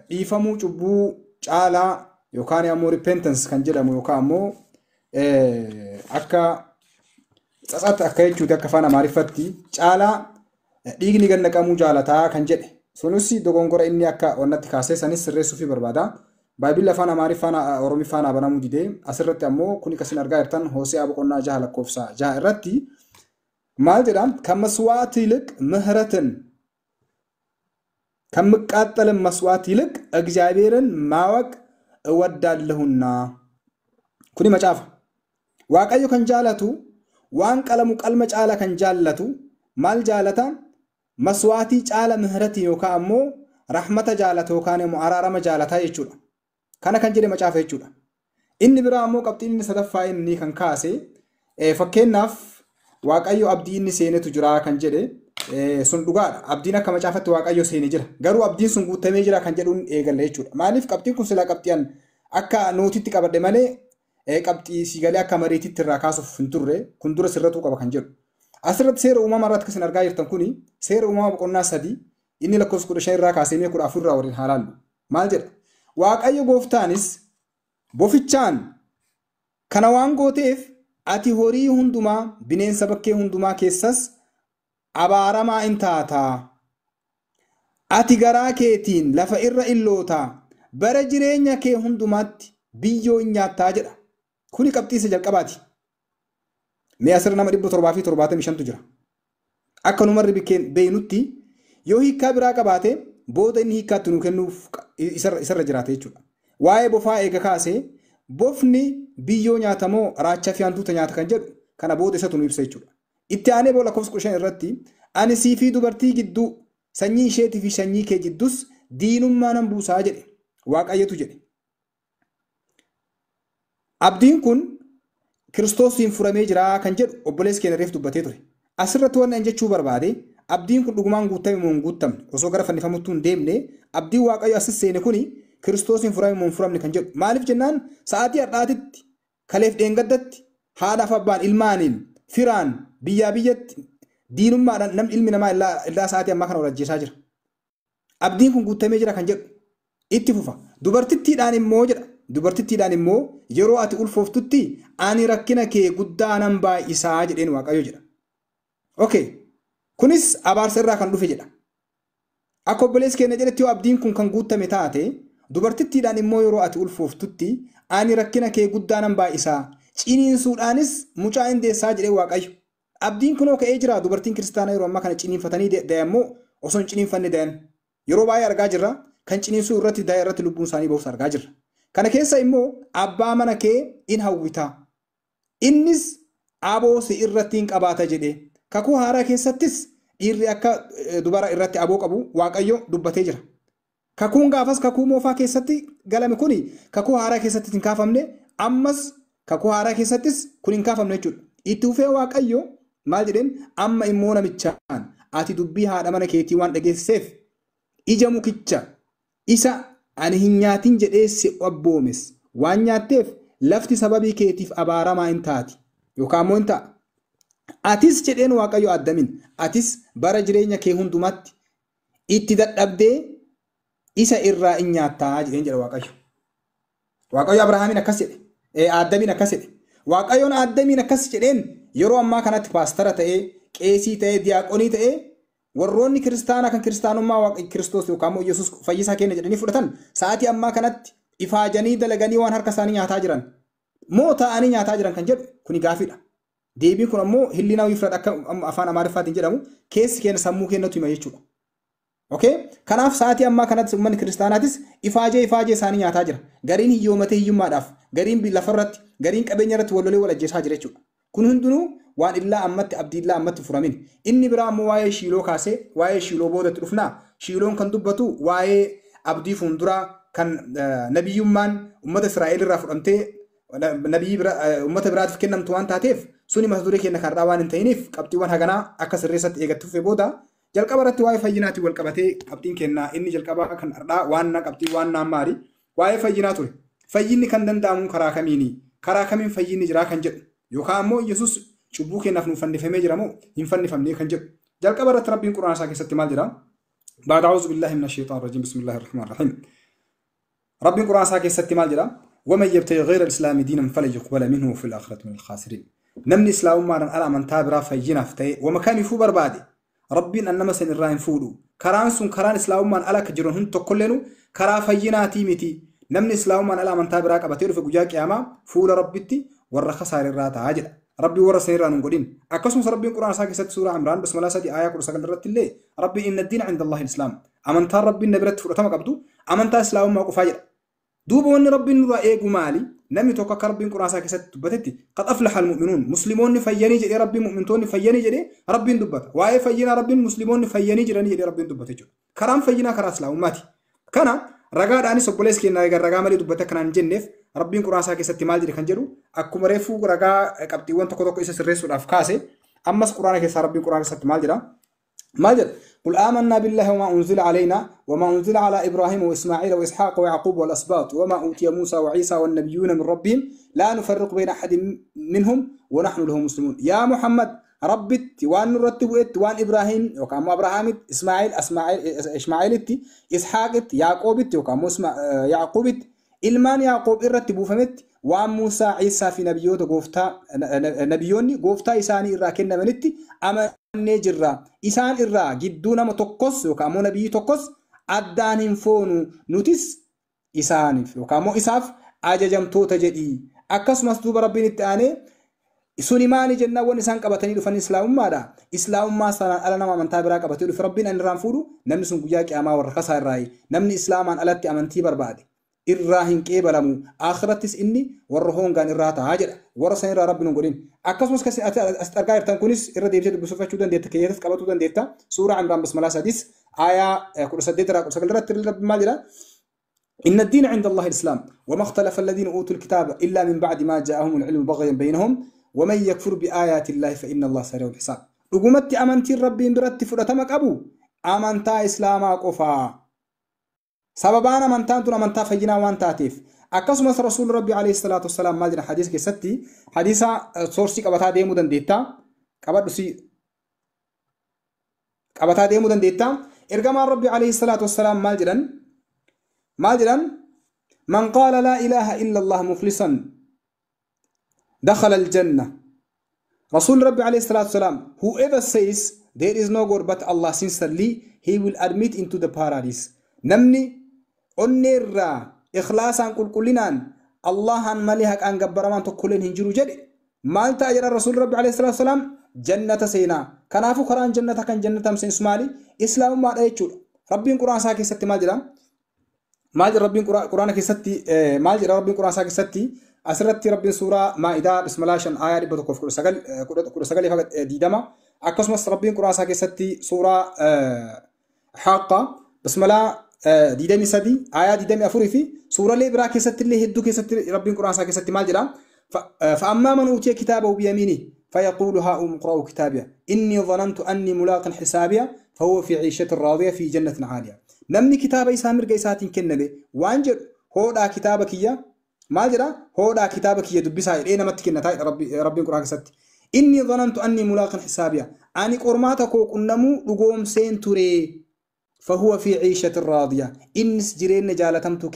dhiifamuu cubbuu caalaa yookaan ammoo repentance kan jedhamu yookaan ammoo akka Tsatsat akka jechuuti akka afaan Amaariffatti caalaa dhiigni gad naqamuu jaalataa kan jedhe. Sunis dogongora inni akka onnatti kaasee sanis sirreessuufii barbaada. Baayibilli afaan Amaariffaan Oromiffaan banamuu didee asirratti ammoo kun kasin argaa jirtan Hose'aa boqonnaa 6 lakkoofsa 6 irratti maal jedha? ከመስዋዕት ይልቅ ምህረትን ከሚቃጠልም መስዋዕት ይልቅ እግዚአብሔርን ማወቅ እወዳለሁና። Kuni macaafa. Waaqayyo kan jaalatu waan qalamu qalma caala kan jaallatu maal jaalata? Maswaatii caala ምህረtii yookaan ammoo rahmata jaalata yookaan immoo araarama jaalataa jechuudha. Kana kan jedhe macaafa jechuudha. Inni biraa ammoo qabxiin inni sadaffaa inni kan kaase fakkeenyaaf Waaqayyo abdii inni seenetu jira kan jedhe sun dhugaadha. Abdiin akka macaafatti Waaqayyo seene jira. Garuu abdiin sun guutamee jira kan jedhuun eegalle jechuudha. Maaliif qabxiin kun silaa qabxiin akka nootitti qabadhe malee qabxii siigalee akka mariititti irraa kaasuuf hin turre kun dura sirratuu qaba kan jedhu. Asirratti seera uumamaa irratti kan argaa jirtan kuni seera uumamaa boqonnaa 3 inni lakkoofsa 15 irraa kaasee mee 14 irraa waliin haa laallu. Maal jedha? Waaqayyo gooftaanis bofichaan kana waan gooteef ati horii hundumaa bineensa bakkee hundumaa keessas abaaramaa in taataa. Ati garaa keetiin lafa irra illootaa bara jireenya kee hundumaatti biyyoo in nyaattaa jedha. Kuni qabxii isa jalqabaati. Mee asirra nama 775tu jira. Akka numarri beeynutti yoo hiikkaa biraa qabaate booda inni hiikkaatti nu kennuuf isarra jiraata jechuudha. Waa'ee bofaa eega kaasee bofni biyyoo nyaatamoo raachaa fi hantuuta nyaata kan jedhu kana booda isatu nu ibsa jechuudha. Itti aanee booda lakkoofsa 15 irratti ani sii fi dubartii gidduu sanyii isheetii fi sanyii kee jidduus diinummaa nan buusaa jedhe Waaqayyotu jedhe. Abdiin kun Kiristoosiin furamee jira kan jedhu obboleessi keenya reef dubbatee ture. Asirratti waan ani jechuu barbaade abdiin kun dhugumaan guutame moo hin guutamne osoo gara fannifamuttuu hin deemne abdiin Waaqayyo asis seene kuni Kiristoosiin furame moo hin furamne kan jedhu. Maaliif jennaan sa'aatii har'aatitti kaleef dheengaddatti haadhaaf abbaan ilmaaniin firaan biyyaa biyyatti diinummaadhaan namni ilmi namaa illaa sa'aatii ammaa kana wal ajjeesaa jira. Abdiin kun guutamee jira kan jedhu itti fufa. Dubartittiidhaan immoo jedha. Dubartittiidhaan immoo yeroo ati ulfooftutti ani rakkina kee guddaa nan baay'isaa jedheen Waaqayyo jedha. Okay. Kunis abaarsa irraa kan dhufe jedha. Akka obboleessi keenya jedhetti yoo abdiin kun kan guutame taate dubartittiidhaan immoo yeroo ati ulfooftutti ani rakkina kee guddaa nan baay'isaa ciniinsuudhaanis mucaa hin deessaa jedhee Waaqayyo. Abdiin kunoo ka'ee jira dubartiin kiristaanaa yeroo ammaa kana ciniinfatanii dayan moo osoo hin ciniinfanne dayan. Yeroo baay'ee argaa jirra kan ciniinsuu irratti daya irratti lubbuun isaanii bahus argaa jirra. Kana keessa immoo abbaa mana kee in hawwita. Innis aboo si irratti hin qabaata jedhe. Kakuu haaraa keessattis dhiirri akka dubara irratti aboo qabu Waaqayyo dubbatee jira. Kakuun gaafas kakuu moofaa keessatti galame kuni kakuu haaraa keessattis hin kaafamne ammas kakuu haaraa keessattis kun hin kaafamne jechuudha. Itti fufee Waaqayyo maal jedheen amma immoo namichaan ati dubbii haadha mana keetii waan dhageesseef ija mukicha isa ani hin nyaatin jedhee si abboomes waan nyaatteef lafti sababii keetiif abaaramaa hin taati yookaan immoo hin ta'a. Atis jedheen Waaqayyo Addamin atis bara jireenya kee hundumaatti itti dadhabdee isa irraa in nyaattaa jedheen jedha Waaqayyo. Waaqayyo Abrahaamiin akkas jedhe Addamiin akkas jedhe. Waaqayyoon Addamiin akkas jedheen yeroo ammaa kanatti paastara ta'ee qeesii ta'ee diyaaqonii ta'ee warroonni kiristaanaa kan kiristaanummaa Waaqa Kiristoos yookaan immoo Yesuus fayyisaa keenya jedhanii fudhatan sa'aatii ammaa kanatti ifaajanii dalaganii waan harka isaanii nyaataa jiran moo taa'anii nyaataa jiran kan jedhu kuni gaafiidha. Deebiin kun ammoo hillinaa wifrat akka afaan Amaariffaatiin jedhamu keessi keenya sammuu keenyatu hima jechuudha. Okay? Kanaaf sa'aatii ammaa kanatti uummanni kiristaanaatis ifaajee ifaajee isaanii nyaataa jira. Gariin hiyyoomatee hiyyummaadhaaf, gariin lafarratti, gariin qabeenya irratti wal lolee wal ajjeesaa jira jechuudha. Kun hundinuu waan illaa ammatti abdii illaa ammatti furamin. Inni biraa ammoo waa'ee shiiloo kaasee waa'ee shiiloo boodatti dhufnaa. Shiiloon kan dubbatu waa'ee abdii fuulduraa kan nabiyyummaan uummata Israa'el irraa fudhamtee nabiyyi uummata biraatiif kennamtu waan taateef suni mata duree keenya kan waan hin ta'iniif qabxiiwwan haganaa akka sirreessatti eegattu fufee booda jalqaba irratti waa'ee fayyinaatiin wal qabatee qabxiin kennaa inni jalqaba kan har'aa waan na qabxii waan naan maari waa'ee fayyinaa ture. Fayyinni kan danda'amu karaa kamiini? Karaa kamiin fayyinni jiraa kan jedhu yookaan ammoo Yesuus cubbuu keenyaaf nuuf fannifamee jira moo hin fannifamne kan jedhu. Jalqaba irratti Rabbiin Qur'aana isaa keessatti maal jedha? Baad a'uuzu billaahi mina shayxaan rajiim bismillaahi rahmaan rahiim. Rabbiin Qur'aana isaa keessatti maal jedha? ومن يبتغي غير الإسلام دينا فلن يقبل منه في الآخرة من الخاسرين. Namni islaamummaadhaan ala amantaa biraa fayyinaaf ta'e wama kamiifuu barbaade rabbiin an nama san irraa hin fuudhu. Karaan sun karaan islaamummaan ala akka jiran hundi tokkolleenu karaa fayyinaatii miti. Namni islaamummaan ala amantaa biraa qabatee dhufe guyyaa qiyaamaa fuula rabbitti warra kasaare irraa ta'a jedha. Rabbi warra san irraa nun godhin. Akkasumas rabbiin quraana isaa keessatti suuraa Imraan basmalaa 3 aayaa 19 irratti illee rabbiin inna diina inda Allahi islaam. Amantaan rabbiin na biratti fudhatama qabdu amantaa islaamummaa qofaa jedha. Duuba wanni rabbiin nurraa eegu maali? Namni tokko akka rabbiin quraana isaa keessatti dubbatetti qad aflaha almu'minuun musliimoonni fayyanii jedhee rabbiin mu'mintoonni fayyanii jedhee rabbiin dubbata. Waa'ee fayyinaa rabbiin musliimoonni fayyanii jiranii jedhee rabbiin dubbata jechuudha. Karaan fayyinaa karaa islaamummaati. Kana ragaadhaanis obboleessi keenya egaa ragaa malee dubbate akkanaan hin jenneef rabbiin quraana isaa keessatti maal jedhe kan jedhu akkuma reefuu ragaa qabxiiwwan tokko tokko isa sirreessuudhaaf kaase ammas quraana keessaa rabbiin quraana keessatti maal jedha? Maal jedha? قل آمنا بالله وما أنزل علينا وما أنزل على إبراهيم وإسماعيل وإسحاق ويعقوب والأسباط وما أوتي موسى وعيسى والنبيون من ربهم لا نفرق بين أحد منهم ونحن له مسلمون. يا محمد ربت وان نرتب ات وان إبراهيم وكامو أبراهام إسماعيل إسماعيل إسحاق يعقوب وكامو يعقوب ilmaan Yaaqoob irratti buufametti waan Muusaa Ciisaa fi nabiyyoota gooftaa nabiyyoonni gooftaa isaanii irraa kennamanitti amannee jirra. Isaan irraa gidduu nama tokkos yookaan immoo nabiyyi tokkos addaan hin foonu nutis isaaniif yookaan immoo isaaf ajajamtoota jedhi. Akkasumas duuba rabbiin itti aanee suni maali jennaan wanni isaan qabatanii dhufan islaamummaadha. Islaamummaa sanaan ala nama amantaa biraa qabatee dhufe rabbiin ani irraan fuudhu namni sun guyyaa qiyaamaa warra kasaa irraayi. Namni islaamaan alatti amantii barbaade irraa hin qeebalamu. Akhirattis inni warra hongaan irraa ta'a jedha. Warra san irraa rabbiin hin godhin. Akkasumas kan asitti argaa jirtan kunis irra deebisee dubbisufachuu dandeetta. Keeyyatas qabatuu dandeetta. Suuraa Imraan basmalaa 3 aayaa 18 irraa 19 irratti rabbi maal jedha? إن الدين عند الله الإسلام وما اختلف الذين أوتوا الكتاب إلا من بعد ما جاءهم العلم بغيا بينهم ومن يكفر بآيات الله فإن الله سريع الحساب. dhugumatti amantiin rabbiin biratti fudhatama qabu amantaa islaamaa qofaa. Sababaan amantaan tun amantaa fayyinaa waan taateef akkasumas rasuulli rabbi alayhi salaatu wassalaam maal jedha hadiisa keessatti hadiisa soorsii qabataa deemuu dandeetta qabadhu si qabataa deemuu dandeetta. Ergamaan rabbi alayhi salaatu wassalaam maal jedhan maal jedhan man qaala laa ilaaha illa allah mukhlisan dakhala aljanna. Rasul Rabbi alayhi salatu wasalam, whoever says there is no God but Allah sincerely, he will admit into the paradise. Namni onneerraa ikhlaasaan qulqullinaan Allahan malee haqaan gabbaramaan tokkolleen hin jiru jedhe maal ta'a jedha Rasul Rabbi alayhi salatu wasalam jannata seenaa. Kanaafuu karaan jannata kan jannatam seensu maali? Islaamummaadha jechuudha. Rabbiin quraan isaa keessatti maal jedha? Maal jedha Rabbiin quraana keessatti maal jedha Rabbiin quraan isaa keessatti asirratti rabbiin suuraa Maa'idaa bismillah 5 aayaa 119 19 akkasumas rabbiin quraan isaa keessatti suuraa Haqqa bismillah 23 aayaa 24 fi suuraalee biraa keessatti illee hedduu keessatti rabbiin quraan isaa keessatti maal jedha? فأما من أوتي كتابه بيمينه فيقول هاؤم اقرءوا كتابيه إني ظننت أني ملاق حسابيه فهو في عيشة راضية في جنة عالية. namni kitaaba isaa mirga isaatiin kenname waan jedhu hoodhaa kitaaba kiyya maal jedha hoodhaa kitaaba kiyya dubbisaa jedhee namatti kennataa jedha rabbiin quraan keessatti. Inni dhanantu anni mulaaqan xisaabiya ani qormaata koo qunnamuu dhugoomseen ture fahuwa fi ciishatin raadiya innis jireenya jaalatamtuu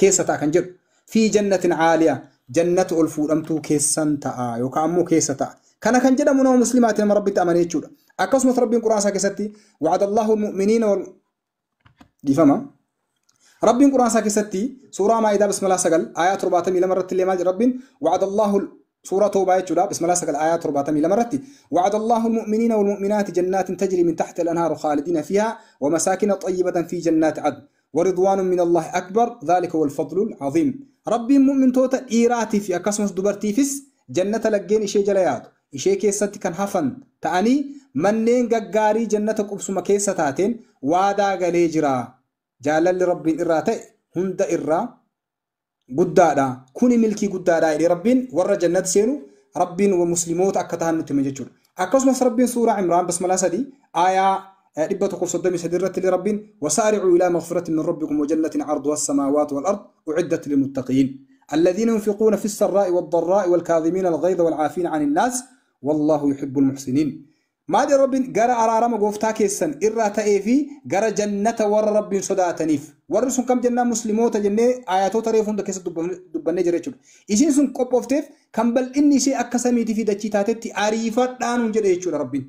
keessa ta'a kan jedhu fi jannatin caaliya jannata ol fuudhamtuu keessan ta'a yookaan ammoo keessa ta'a. Kana kan jedhamu nama muslimaati nama rabbitti amane jechuudha. Akkasumas rabbiin quraan isaa keessatti wa'ada Allahu al-mu'miniina wal dhiifama. Rabbiin quraan isaa keessatti suuraa Maa'idaa bismillah 9 aayaa 72 irratti illee maal jedha rabbiin wa'ada Allahu suuraa Toobaa jechuudha bismillah 9 aayaa 72 irratti wa'ada Allahu al-mu'miniina wal mu'minaati jannaatin tajri min tahtiha al-anhaaru khaalidiina fiihaa wa masaakina tayyibatan fi jannaati adn wa ridwaanun min Allahi akbar dhaalika huwal fadlul aziim. Rabbiin mu'mintoota dhiiraatii fi akkasumas dubartiifis jannata laggeen ishee jala yaatu ishee keessatti kan hafan ta'anii manneen gaggaarii jannata qubsuma keessa taateen waadaa galee jira. Jaalalli rabbiin irraa ta'e hunda irraa guddaadha. Kuni milkii guddaadha jedhee rabbiin warra jannata seenu rabbiin musliimoota akka ta'an nutti hime jechuudha. Akkasumas rabbiin suuraa Imraan basmalaa 3 aayaa 133 irratti illee rabbiin wasaari'uu ilaa maghfiratin min rabbikum wa jannatin 'arduha as-samaawaatu wal ard u'iddat lilmuttaqiin alladhiina yunfiquuna fi as-sarraa'i wad-dharraa'i wal kaadhimiina al-ghayza wal 'aafiina 'ani an-naas wallahu yuhibbul muhsiniin. Maal jedha Rabbiin gara araarama gooftaa keessan irraa ta'ee fi gara jannata warra Rabbiin sodaataniif. Warri sun kam jennaan musliimoota jennee ayatoota reefu hunda keessa dubbannee jira jechuudha. Isiin sun qophoofteef kan bal'inni ishee akka samiitii fi dachii taatetti ariifadhaa nuun jedhe jechuudha Rabbiin.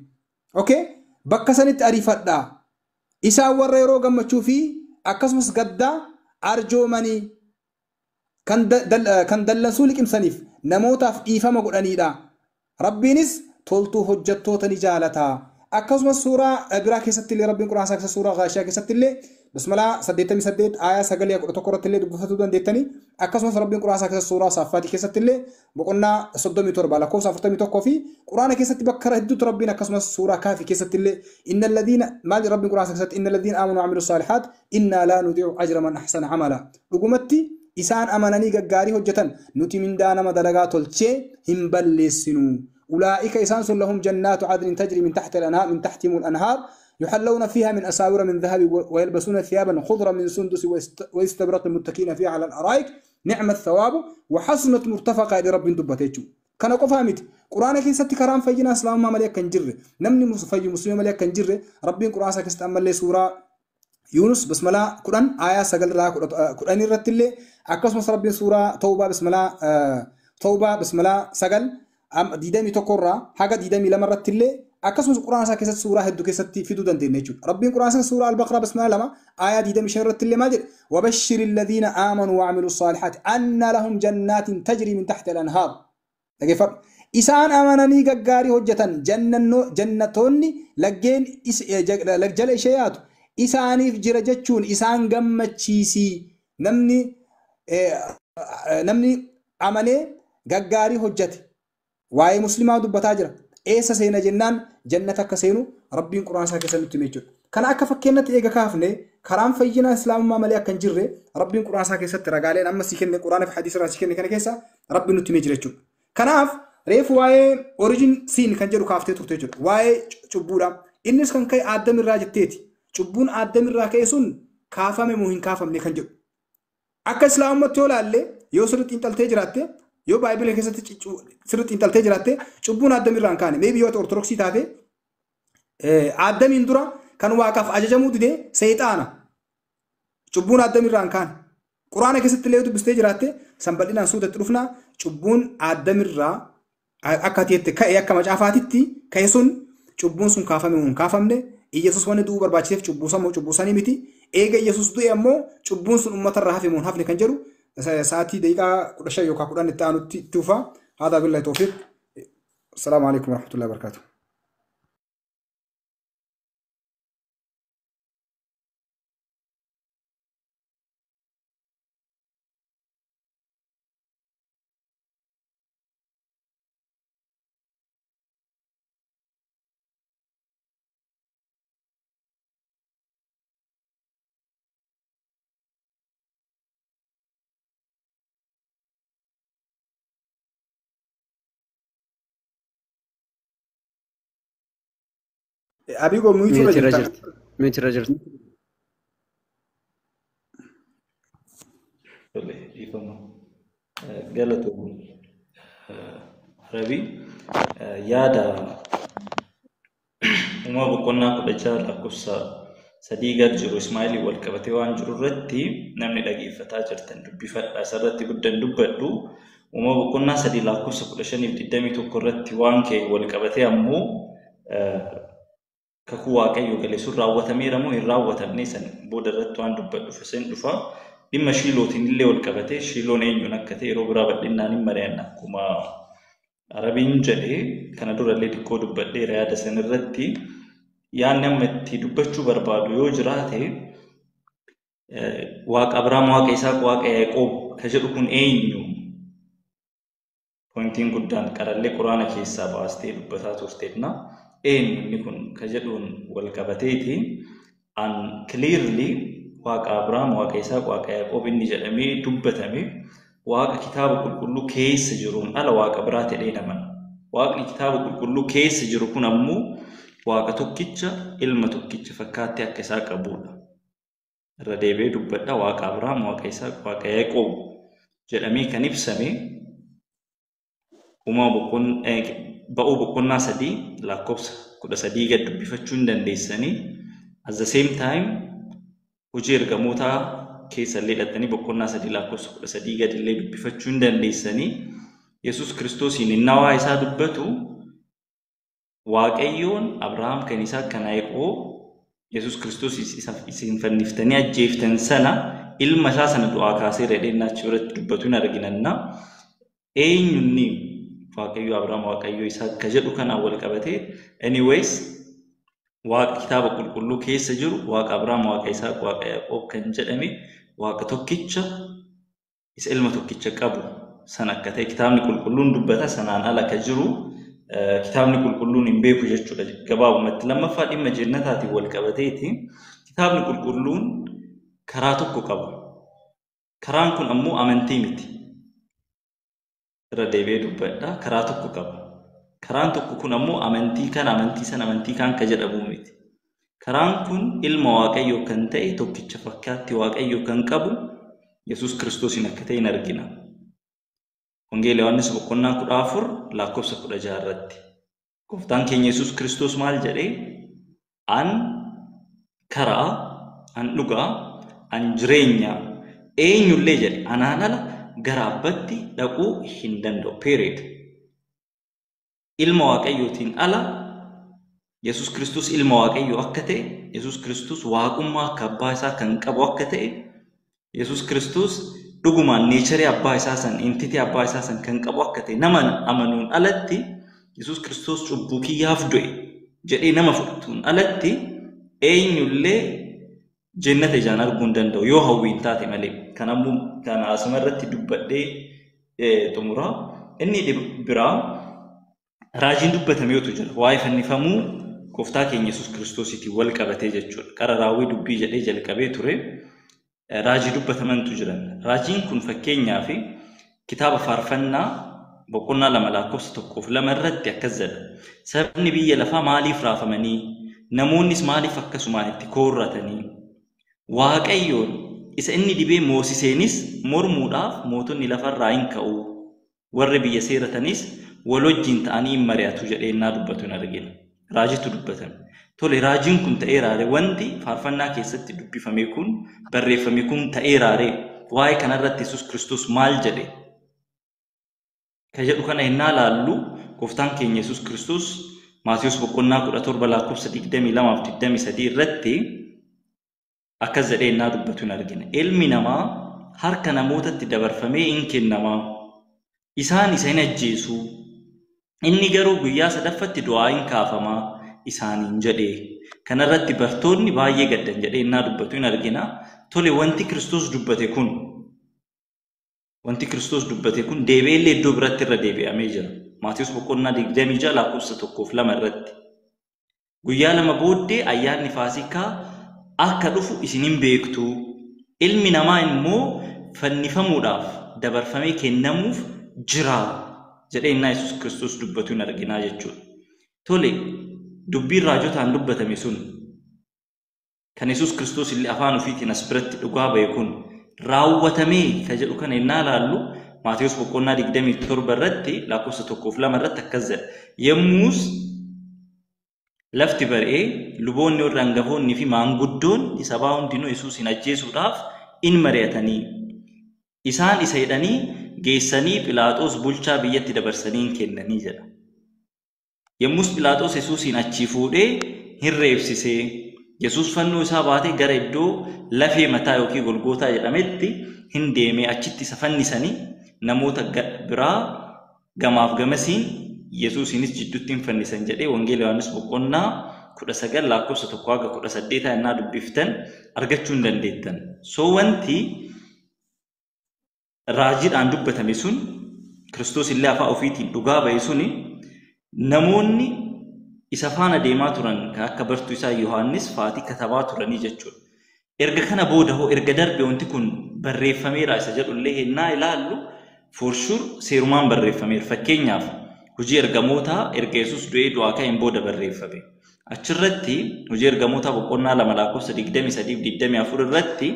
Okay? Bakka sanitti ariifadhaa. Isaan warra yeroo gammachuu fi akkasumas gaddaa arjoomanii kan dallansuu liqimsaniif namootaaf dhiifama godhanidha. Rabbiinis toltuu hojjettoota ni jaalata. Akkasumas suuraa biraa keessatti illee Rabbiin Qur'aana isaa keessa suuraa Gaashiyaa keessatti illee bismillah 88 aayaa 9 11 irratti illee dubbifatuu dandeettanii. Akkasumas Rabbiin Qur'aana isaa keessa suuraa Saaffaatii keessatti illee boqonnaa 37 lakkoofsa 41 fi Qur'aana keessatti bakka hedduutti Rabbiin akkasumas suuraa Kaafii keessatti illee innal ladiina maal Rabbiin Qur'aana isaa keessatti innal ladiina aamanu wa amilu saalihaat innaa laa nudii'u ajra man ahsana amala. Dhugumatti isaan amananii gaggaarii hojjetan nuti mindaa nama dalagaa tolchee hin balleessinu. أولئك إسان لهم جنات عدن تجري من تحت الأنهار من تحتهم الأنهار يحلون فيها من أساور من ذهب ويلبسون ثيابا خضرا من سندس واستبرق متكئين فيها على الأرائك نعم الثواب وحسنت مرتفقة لرب دبتيجو. كان قفامت قرآن كيست كرام فينا إسلام ما مليك كنجر نمني في مسلم مليك كنجر ربين قرآن سكست أمل سورة يونس بسم الله قرآن آية سجل را قرآن الرتلة أكسم ربين سورة توبة بسم الله توبة بسم الله سجل ديدامي تقرأ حاجة ديدامي لما رتلة أكسم القرآن سكست سورة هدو كست في دودن دينيتشو ربين قرآن سورة البقرة بسم الله لما آية ديدامي شهر رتلة ماجر وبشر الذين آمنوا وعملوا الصالحات أن لهم جنات تجري من تحت الأنهار. تكفر إسان أمانني جاري هجة جنتوني لجين لجل إشيات إساني في جرجتشون إسان جمتشيسي نمني نمني أماني جاري هجتي waa'ee muslimaa dubbataa jira. Eessa seena jennaan jannata akka seenu Rabbiin Qur'aana isaa keessa nutti hime jechuudha. Kana akka fakkeenyatti eega kaafne karaan fayyinaa islaamummaa malee akka hin jirre Rabbiin Qur'aana isaa keessatti ragaaleen amma sii kenne Qur'aana fi hadiisa irraa sii kenne kana keessa Rabbiin nutti himee jira jechuudha. Kanaaf reefu waa'ee origin siin kan jedhu kaaftee turte jechuudha. Waa'ee cubbuudha. Innis kan ka'e Addam irraa jetteeti. Cubbuun Addam irraa ka'e sun kaafame moo hin kaafamne kan jedhu. Akka islaamummaatti yoo laalle yoo sirriitti xiinxaltee jiraatte yoo baayibila keessatti sirriitti xiinxaltee jiraatte cubbuun Addam irraa hin kaane. Meebii yoo ortodoksii taate Addamiin dura kan waaqaaf ajajamuu dide seexaana. Cubbuun Addam irraa hin kaane. Quraana keessatti illee dubbistee jiraatte san bal'inaan suutatti dhufna cubbuun Addam irraa akka ati ka'e akka macaafaatitti ka'e sun cubbuun sun kaafame hin kaafamne Iyyasuus wanni du'uu barbaachiseef cubbuu sammuu cubbuu sanii miti. Eega Iyyasuus du'e ammoo cubbuun sun uummatarraa hafe moo hin hafne kan jedhu sa'aatii daqiiqaa 15 yookaan 10 itti aanutti itti dhufa. Haadaa billahi tawfiiq. Assalaamu alaikum warahmatullahi wabarakatuh. Abigo mute irra jirta. Mute irra jirta. Tole, dhiifama. Galatoomii Rabii yaada uumama boqonnaa 16 lakkoofsa 3 gad jiru Ismaa'eelii wal qabatee waan jiru irratti namni dhageeffataa jirtan dubbifadha. Asirratti guddaan dubbadhu. Uumama boqonnaa 3 lakkoofsa 15 fi 21 irratti waan ka'e wal qabatee ammoo kakuu Waaqayyo gale sun raawwatameera moo hin raawwatamne san booda irratti waan dubbadhuuf isin dhufa. Dhimma shiilootiin illee wal qabatee shiiloon eenyuun akka ta'e yeroo biraa bal'inaan hin mari'anna. Akkuma Arabiin jedhee kana durallee xiqqoo dubbadheera yaada san irratti yaadni amma itti dubbachuu barbaadu yoo jiraate Waaqa Abiraam, Waaqa Isaaq, Waaqa Yaaqoob ka jedhu kun eenyu? Pointiin guddaan qarallee Quraana keessaa baastee dubbataa turteedha. Eenyu inni kun ka jedhuun wal qabateeti. An clearly Waaqa Abiraam, Waaqa Isaaq, Waaqa Yaaqoob inni jedhamee dubbatame Waaqa kitaaba qulqulluu keessa jiruun ala Waaqa biraa ta'ee namana. Waaqni kitaaba qulqulluu keessa jiru kun ammoo Waaqa tokkicha ilma tokkicha fakkaattee akka isaa qabudha. Irra deebi'ee dubbadha. Waaqa Abiraam, Waaqa Isaaq, Waaqa Yaaqoob jedhamee kan ibsame uumama ba'uu boqonnaa 3 lakkoofsa 13 gad dubbifachuu hin dandeessanii. At the same time hojii ergamootaa keessa illee dhattanii boqonnaa 3 lakkoofsa 13 gad illee dubbifachuu hin dandeessanii. Yesuus Kiristoosiin innaa waa isaa dubbatu Waaqayyoon Abrahaam kan isaa kan Yaaqoob Yesuus Kiristoos isin fanniftanii ajjeeftan sana ilma isaa sana du'aa kaasee jedhee achi biratti dubbatu hin arginanna. Eenyunni Waaqayyo Abrahaam Waaqayyo isaa akka jedhu kanaan wal qabatee anyways Waaqa kitaaba qulqulluu keessa jiru Waaqa Abrahaam Waaqa Isaaq Waaqa Yaaqoob kan jedhame Waaqa tokkicha isa ilma tokkicha qabu sana akka ta'e kitaabni qulqulluun dubbata sanaan ala akka jiru kitaabni qulqulluun hin beeku jechuudha gabaabumatti. Lammaffaa dhimma jannataatiin wal qabateeti kitaabni qulqulluun karaa tokko qaba. Karaan kun ammoo amantii miti. Irra deebi'ee dubbadha. Karaa tokko qaba. Karaan tokko kun ammoo amantii kana amantii sana amantii kaan ka jedhamu miti. Karaan kun ilma Waaqayyoo kan ta'e tokkicha fakkaatti Waaqayyoo kan qabu Yesuus Kiristoosiin akka ta'e hin argina. Wangeela Yohaannis boqonnaa 14 lakkoofsa 16 irratti. Gooftaan keenya Yesuus Kiristoos maal jedhee? An karaa, an dhugaa, an jireenya eenyullee jedhe anaan ala gara abbaatti dhaquu hin danda'u. Period. Ilma Waaqayyootiin ala Yesuus Kiristoos ilma Waaqayyoo akka ta'e, Yesuus Kiristoos waaqummaa akka abbaa isaa kan qabu akka ta'e, Yesuus Kiristoos dhugumaan neecharii abbaa isaa san, intitii abbaa isaa san kan qabu akka ta'e nama amanuun alatti Yesuus Kiristoos cubbuu kiyyaaf du'e jedhee nama fudhatuun alatti eenyullee jannata ijaan arguu hin danda'u yoo hawwiin taate malee. Kanaammoo kana asuma irratti dubbadhee xumura. Inni biraa raajiin dubbatameetu jira. Waa'ee fannifamuu gooftaa keenya Yesuus Kiristoosiitiin wal qabatee jechuudha. Qara raawwii dubbii jedhee jalqabee ture. Raajii dubbatamantu jiran. Raajiin kun fakkeenyaaf kitaaba faarfannaa boqonnaa 2 lakkoofsa 1 fi 2 irratti akkas jedha. Sabni biyya lafaa maaliif raafamanii? Namoonnis maaliif akkasumaan itti koorratanii? Waaqayyoon isa inni dibee moosiseenis mormuudhaaf mootonni lafarraa hin ka'u. Warri biyya seeratanis wal wajjin ta'anii hin mari'atu jedhee innaa dubbatu hin argina. Raajitu dubbatame. Tole raajiin kun ta'ee raare wanti faarfannaa keessatti dubbifame kun barreeffame kun ta'ee raare waa'ee kanarratti Yesuus Kiristoos maal jedhe? Ka jedhu kana innaa laallu gooftaan keenya Yesuus Kiristoos Maatiyus boqonnaa 17 lakkoofsa 22 fi 23 irratti akkas jedhee innaa dubbatu hin argina. Ilmi namaa harka namootatti dabarfamee hin kennama. Isaan isa hin ajjeesu. Inni garuu guyyaa sadaffatti du'aa hin kaafama isaaniin jedhe. Kanarratti bartoonni baay'ee gaddan jedhee innaa dubbatu hin argina. Tole wanti Kiristoos dubbate kun deebi'ee iddoo biratti irra deebi'amee jira. Maatiyus boqonnaa 26 lakkoofsa 1 fi 2 irratti. Guyyaa lama booddee ayyaanni Faasiikaa akka dhufu isin hin beektu. Ilmi namaa immoo fannifamuudhaaf dabarfamee kennamuuf jira jedhee innaa Yesuus Kiristoos dubbatu hin arginaa jechuudha. Tole dubbiin raajotaan dubbatame sun kan Yesuus Kiristoos illee afaan ofiitiin as biratti dhugaa ba'e kun raawwatamee ka jedhu kana innaa laallu Maatiyus boqonnaa 27 irratti lakkoofsa 1 fi 2 irratti akkas jedha. Yemmuus lafti bari'ee luboonni warri hangafoonni fi maanguddoon sabaa hundinuu Yesuusin ajjeesuudhaaf in mari'atanii. Isaan isa hidhanii geessanii Philaaxoos bulchaa biyyatti dabarsanii hin kennanii jedha. Yemmus Philaaxoos Yesuusin achii fuudhee hin reebsisee Yesuus fannoo isaa baatee gara iddoo lafee mataa yookiin Golgootaa jedhametti hin deemee achitti isa fannisanii namoota biraa gamaaf gamasiin Yesuusinis jidduutti hin fannisan jedhee Wangeela Yohaannis boqonnaa 19 lakkoofsa 1 haga 18 innaa dubbiftan argachuu hin dandeettan. So wanti raajiidhaan dubbatame sun Kiristoos illee afaan ofiitiin dhugaa ba'e suni namoonni isa faana deemaa turan kan akka bartuu isaa Yohaannis faatii katabaa turanii jechuudha. Erga kana booda hoo erga darbe wanti kun barreeffameera isa jedhullee hennaa ilaallu for sure seerumaan barreeffameera. Fakkeenyaaf hojii ergamootaa erga Yesuus du'ee du'aa ka'een booda barreeffame. Achirratti hojii ergamootaa boqonnaa 2 lakkoofsa 23 fi 24 irratti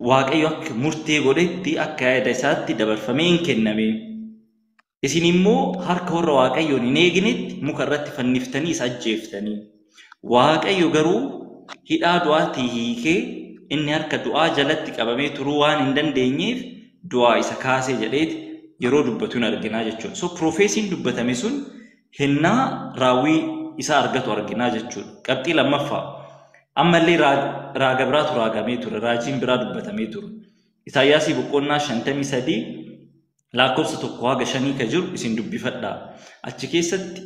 Waaqayyo akka murtee godhetti akka yaada isaatti dabarfamee hin kenname. Isin immoo harka warra Waaqayyoon hin eegnetti muka irratti fanniftanii isa ajjeeftanii. Waaqayyo garuu hidhaa du'aatii hiikee inni harka du'aa jalatti qabamee turuu waan hin dandeenyeef du'aa isa kaasee jedheeti yeroo dubbatu hin arginaa jechuudha. So prophecy'n dubbatame sun hinnaa raawwii isaa argatu arginaa jechuudha. Qabxii lammaffaa ammallee raaga biraatu raagamee ture, raajiin biraa dubbatamee ture. Isaayyaasii boqonnaa 53 lakkoofsa 1 haga 5 ka jiru isin dubbifadhaa. Achi keessatti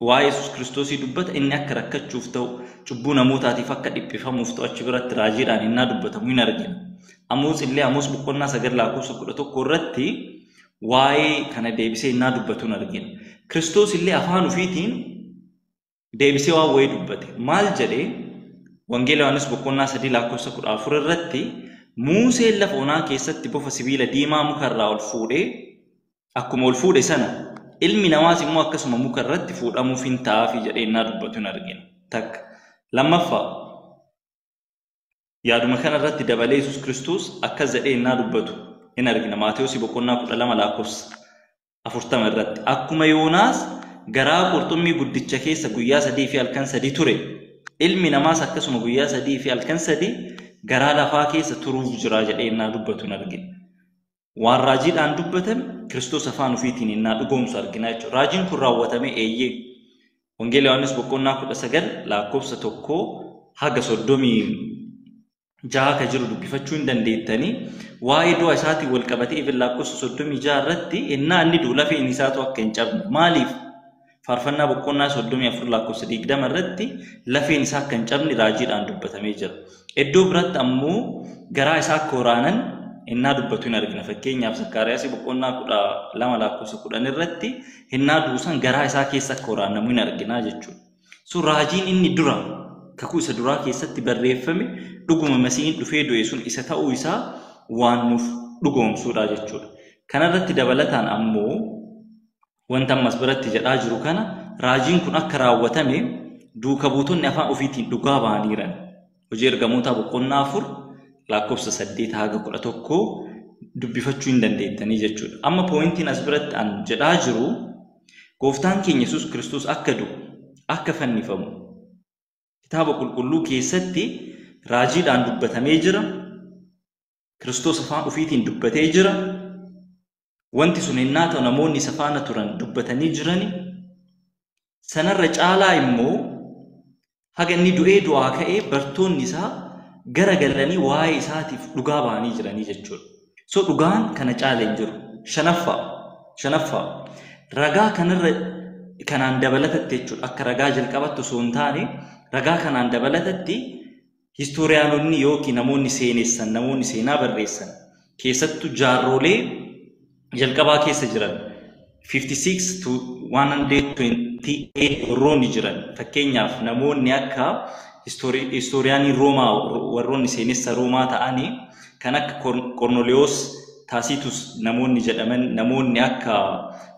waa'ee Yesuus Kiristoosii dubbata, inni akka rakkachuuf ta'u, cubbuu namootaatiif akka dhiphifamuuf ta'u achi biratti raajiidhaan innaa dubbatamu hin argina. Amoos illee Amoos boqonnaa 9 lakkoofsa 11 irratti waa'ee kana deebisee innaa dubbatu hin argina. Kiristoos illee afaan ofiitiin deebisee waan wayii dubbate. Maal jedhee? Wangeela Yohaannis boqonnaa 3 lakkoofsa 14 irratti Muuseen lafa onaa keessatti bofa sibiila diimaa mukarraa ol fuudhee akkuma ol fuudhe sana ilmi namaas immoo akkasuma muka irratti fuudhamuuf hin ta'aafi jedhee innaa dubbatu hin argina. Takka. Lammaffaa yaaduma kana irratti dabalee Yesuus Kiristoos akkas jedhee innaa dubbatu hin argina. Maatewos boqonnaa 12 lakkoofsa 40 irratti akkuma Yoonaas garaa qurxummii guddicha keessa guyyaa 3 fi halkan 3 ture, ilmi namaas akkasuma guyyaa 3 fi halkan 3 garaa lafaa keessa turuuf jira jedhee innaa dubbatu hin argina. Waan raajiidhaan dubbatame Kiristoos afaan ofiitiin innaa dhugoomsu argina jechuudha. Raajiin kun raawwatamee eeyyee. Wangeela Yohaannis boqonnaa 19 lakkoofsa 1 haga 36 ka jiru dubbifachuu hin dandeettanii. Waa'ee du'a isaatiin wal qabatee even lakkoofsa 36 irratti innaa inni du'u lafeen isaatu akka hin cabne. Maaliif? Faarfannaa boqonnaa 34 lakkoofsa 20 irratti lafeen isaa akka hin cabne raajiidhaan dubbatamee jira. Iddoo biratti ammoo garaa isaa akka waraanan innaa dubbatu hin argina. Fakkeenyaaf Zakkaariyaas boqonnaa 12 lakkoofsa 10 irratti innaa duusan garaa isaa keessa akka waraanamu hin argina jechuudha. So raajiin inni dura kakuu isa duraa keessatti barreeffame dhuguma Masiihiin dhufee du'e sun isa ta'uu isaa waan nuuf dhugoomsuudha jechuudha. Kanarratti dabalataan ammoo wanta ammas biratti jedhaa jiru kana raajiin kun akka raawwatame duuka buutonni afaan ofiitiin dhugaa ba'aniiran. Hojii ergamootaa boqonnaa 4 lakkoofsa 8 haga 11 dubbifachuu hin dandeettanii jechuudha. Amma poointiin as biratti an jedhaa jiru gooftaan keenya Yesuus Kiristoos akka du'u, akka fannifamu kitaaba qulqulluu keessatti raajiidhaan dubbatamee jira. Kiristoos afaan ofiitiin dubbatee jira. Wanti sun innaa ta'u namoonni isa faana turan dubbatanii jirani. Sanarra caalaa immoo haga inni du'ee du'aa ka'ee bartoonni isaa garagalanii waa'ee isaatiif dhugaa ba'anii jiranii jechuudha. So dhugaan kana caala hin jiru. Shanaffaa ragaa kanarra kanaan dabalatatti jechuudha. Akka ragaa jalqabattu osoo hin taane ragaa kanaan dabalatatti histooriyaanonni yookiin namoonni seenessan, namoonni seenaa barreessan keessattuu jaarrolee jalqabaa keessa jiran 56 to 128 warroonni jiran, fakkeenyaaf namoonni akka histooriyaanii Roomaa warroonni seenessa Roomaa ta'anii kan akka Kornoliyoos Taasitus namoonni jedhaman, namoonni akka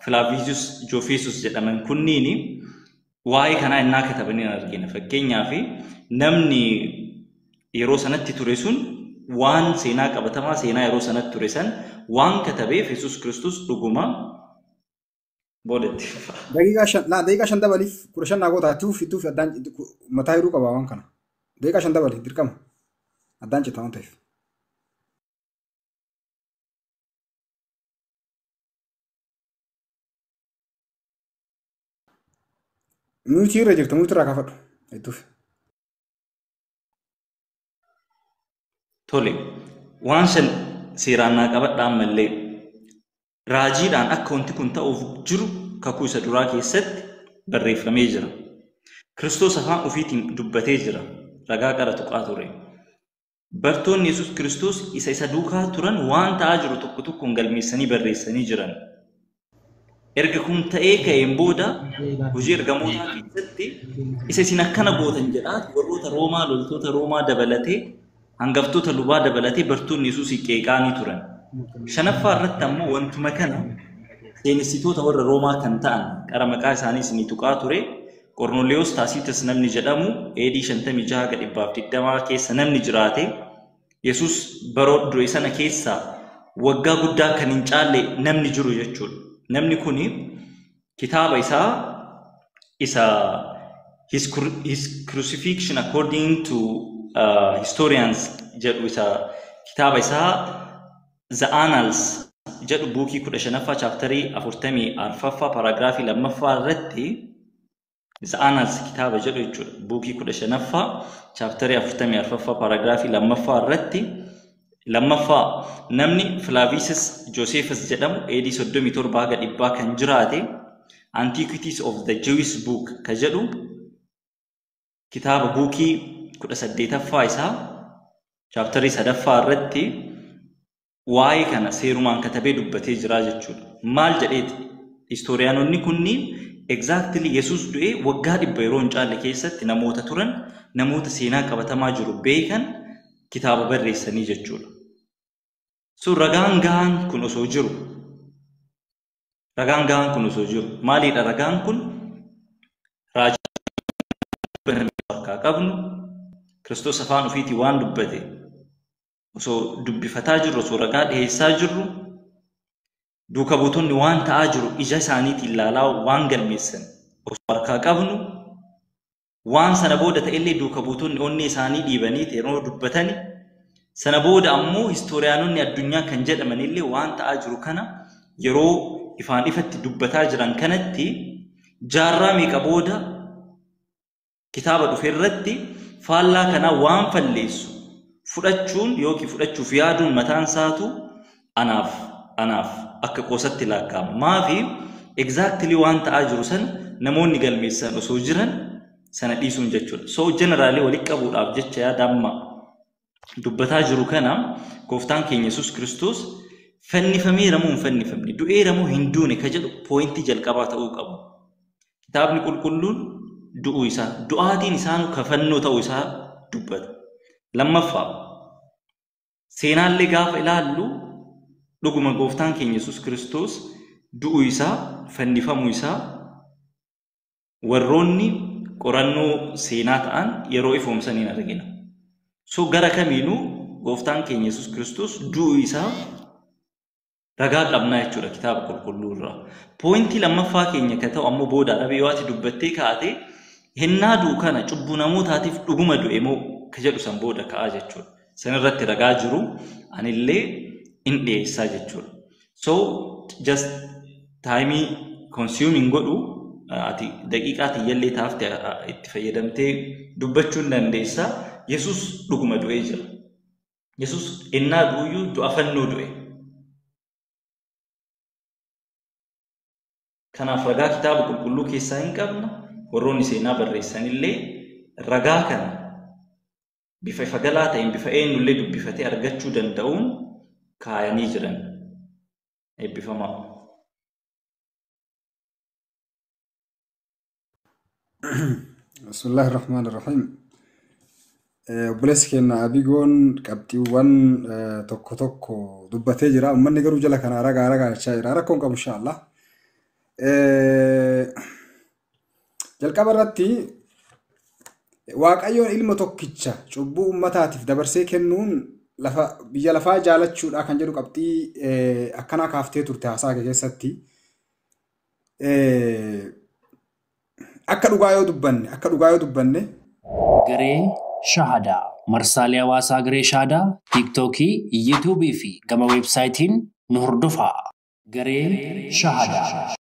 Filaavizus Joofesus jedhaman kunniin waa'ee kanaa innaa katabanii argina. Fakkeenyaaf namni yeroo sanatti ture sun waan seenaa qabatamaa seenaa yeroo sanatti ture san waan katabeef Yesuus Kiristoos dhuguma boodatti. Daqiiqaa 5 dabaliif 15 naa goota tuuf addaan mataa hiruu qaba waan kana. Daqiiqaa 5 dabaliif dirqama addaan cita waan ta'eef. Muutii irra jirta, muutii irraa kaafadhu. Tuuf. Tole, waan shan seeraan naa qabadha ammallee raajiidhaan akka wanti kun ta'uuf jiru kakuu isa duraa keessatti barreeffamee jira. Kiristoos afaan ofiitiin dubbatee jira. Ragaa qara tuqaa ture. Bartoonni Yesuus Kiristoos isa isa duukaa turan waan ta'aa jiru tokko tokkoon galmeessanii barreessanii jiran. Erga kun ta'ee ka'een booda hojii ergamootaa keessatti isa isin akkana gootan jedhaa warroota Roomaa, loltoota Roomaa dabalatee hangaftoota lubaa dabalatee bartoonni Yesuus qeeqaanii turan. Shanaffaa irratti ammoo wantuma kana seenessitoota warra Roomaa kan ta'an qara maqaa isaanii isinii tuqaa ture. Qornoleewos Taasiitas namni jedhamu AD 56-120 keessa namni jiraate Yesuus baroo du'e sana keessa waggaa guddaa kan hin caalle namni jiru jechuudha. Namni kuni kitaaba isaa isa His Crucifixion According to Historians jedhu isa kitaaba isaa The Annals jedhu buukii 15ffaa chaaptarii 44ffaa paaraagiraafii 2ffaa irratti The Annals kitaaba jedhu jechuudha. Buukii 15ffaa chaaptarii 44ffaa paaraagiraafii 2ffaa irratti 2ffaa namni Flavius Josephus jedhamu AD 37 haga 100 kan jiraate Antiquities of the Jewish Book ka jedhu kitaaba buukii 18ffaa isaa chaaptarii 3ffaa irratti waa'ee kana seerumaan katabee dubbatee jira jechuudha. Maal jedheeti? Historiyaanonni kunniin exactly Yesuus du'ee waggaa 100 yeroo hin caalle keessatti namoota turan, namoota seenaa qabatamaa jiru beekan kitaaba barreessanii jechuudha. So ragaan gahaan kun osoo jiru, ragaan gahaan kun osoo jiru, maalidha ragaan kun? Raajii harkaa qabnu, Kiristoos afaan ofiitii waan dubbate osoo dubbifataa jirru, osoo ragaa dhiyeessaa jirru, duuka buutonni waan ta'aa jiru ija isaaniitiin ilaalaa waan galmeessan osoo harkaa qabnu, waan sana booda ta'ellee duuka buutonni onnee isaanii dhiibanii yeroo dubbatani, sana booda ammoo histooriyaanonni addunyaa kan jedhamanillee waan ta'aa jiru kana yeroo ifaan ifatti dubbataa jiran kanatti jaarraa meeqa booda kitaaba dhufe irratti faallaa kanaa waan falleessu fudhachuun yookiin fudhachuuf yaaduun mataan isaatu anaaf akka qoosatti lakkaa'ama. Maafi exactly waan ta'aa jiru sana namoonni galmeessan osoo jiran sana dhiisuun jechuudha. So generally walitti qabuudhaaf jecha yaada amma dubbataa jiru kana gooftaan keenya Yesuus Kiristoos fannifameera moo hin fannifamne, du'eera moo hin duune ka jedhu poointii jalqabaa ta'uu qabu. Kitaabni qulqulluun du'uu isaa, du'aatiin isaanuu kafannoo ta'uu isaa dubbata. Lammaffaa seenaallee gaafa ilaallu dhuguma gooftaan keenya Yesuus Kiristoos du'uu isaa, fannifamuu isaa warroonni qorannoo seenaa ta'an yeroo ifoomsaniin argina. So gara kamiinuu gooftaan keenya Yesuus Kiristoos du'uu isaa ragaa qabnaa jechuudha kitaaba qulqulluu irraa. Poointii lammaffaa keenya kan ta'u ammoo booda Arabii yoo ati dubbattee kaate hennaa du'u kana cubbuu namootaatiif dhuguma du'e moo ka jedhu san booda ka'aa jechuudha. San irratti ragaa jiru anillee in dhiyeessaa jechuudha. So just taayimii consuming godhu ati daqiiqaa tiyyallee taafte itti fayyadamtee dubbachuu hin dandeessa. Yesuus dhuguma du'ee jira. Yesuus ennaa du'uyyuu du'a fannoo du'e. Kanaaf ragaa kitaaba qulqulluu keessaa hin qabna. Warroonni seenaa barreessanillee ragaa kana bifa ifa galaa ta'een bifa eenyullee dubbifatee argachuu danda'uun kaayanii jiran. Eebbifamaa. Bismillaahi Rahmaani Rahiim. Obboleessi keenya Abigoon qabxiiwwan tokko tokko dubbatee jira. Uummanni garuu jala kana ragaa ragaa jechaa jira. Rakkoon qabu inshaallah. Jalqaba irratti Waaqayyoon ilma tokkicha cubbuu uummataatiif dabarsee kennuun lafa biyya lafaa jaalachuudha kan jedhu qabxii akkanaa kaaftee turte haasaa kee keessatti. Akka dhugaa yoo dubbanne Garee Shahadaa marsaalee hawaasaa Garee Shahadaa TikTokii, YouTubii fi gama weebsaayitiin nu hordofaa. Garee Shahadaa.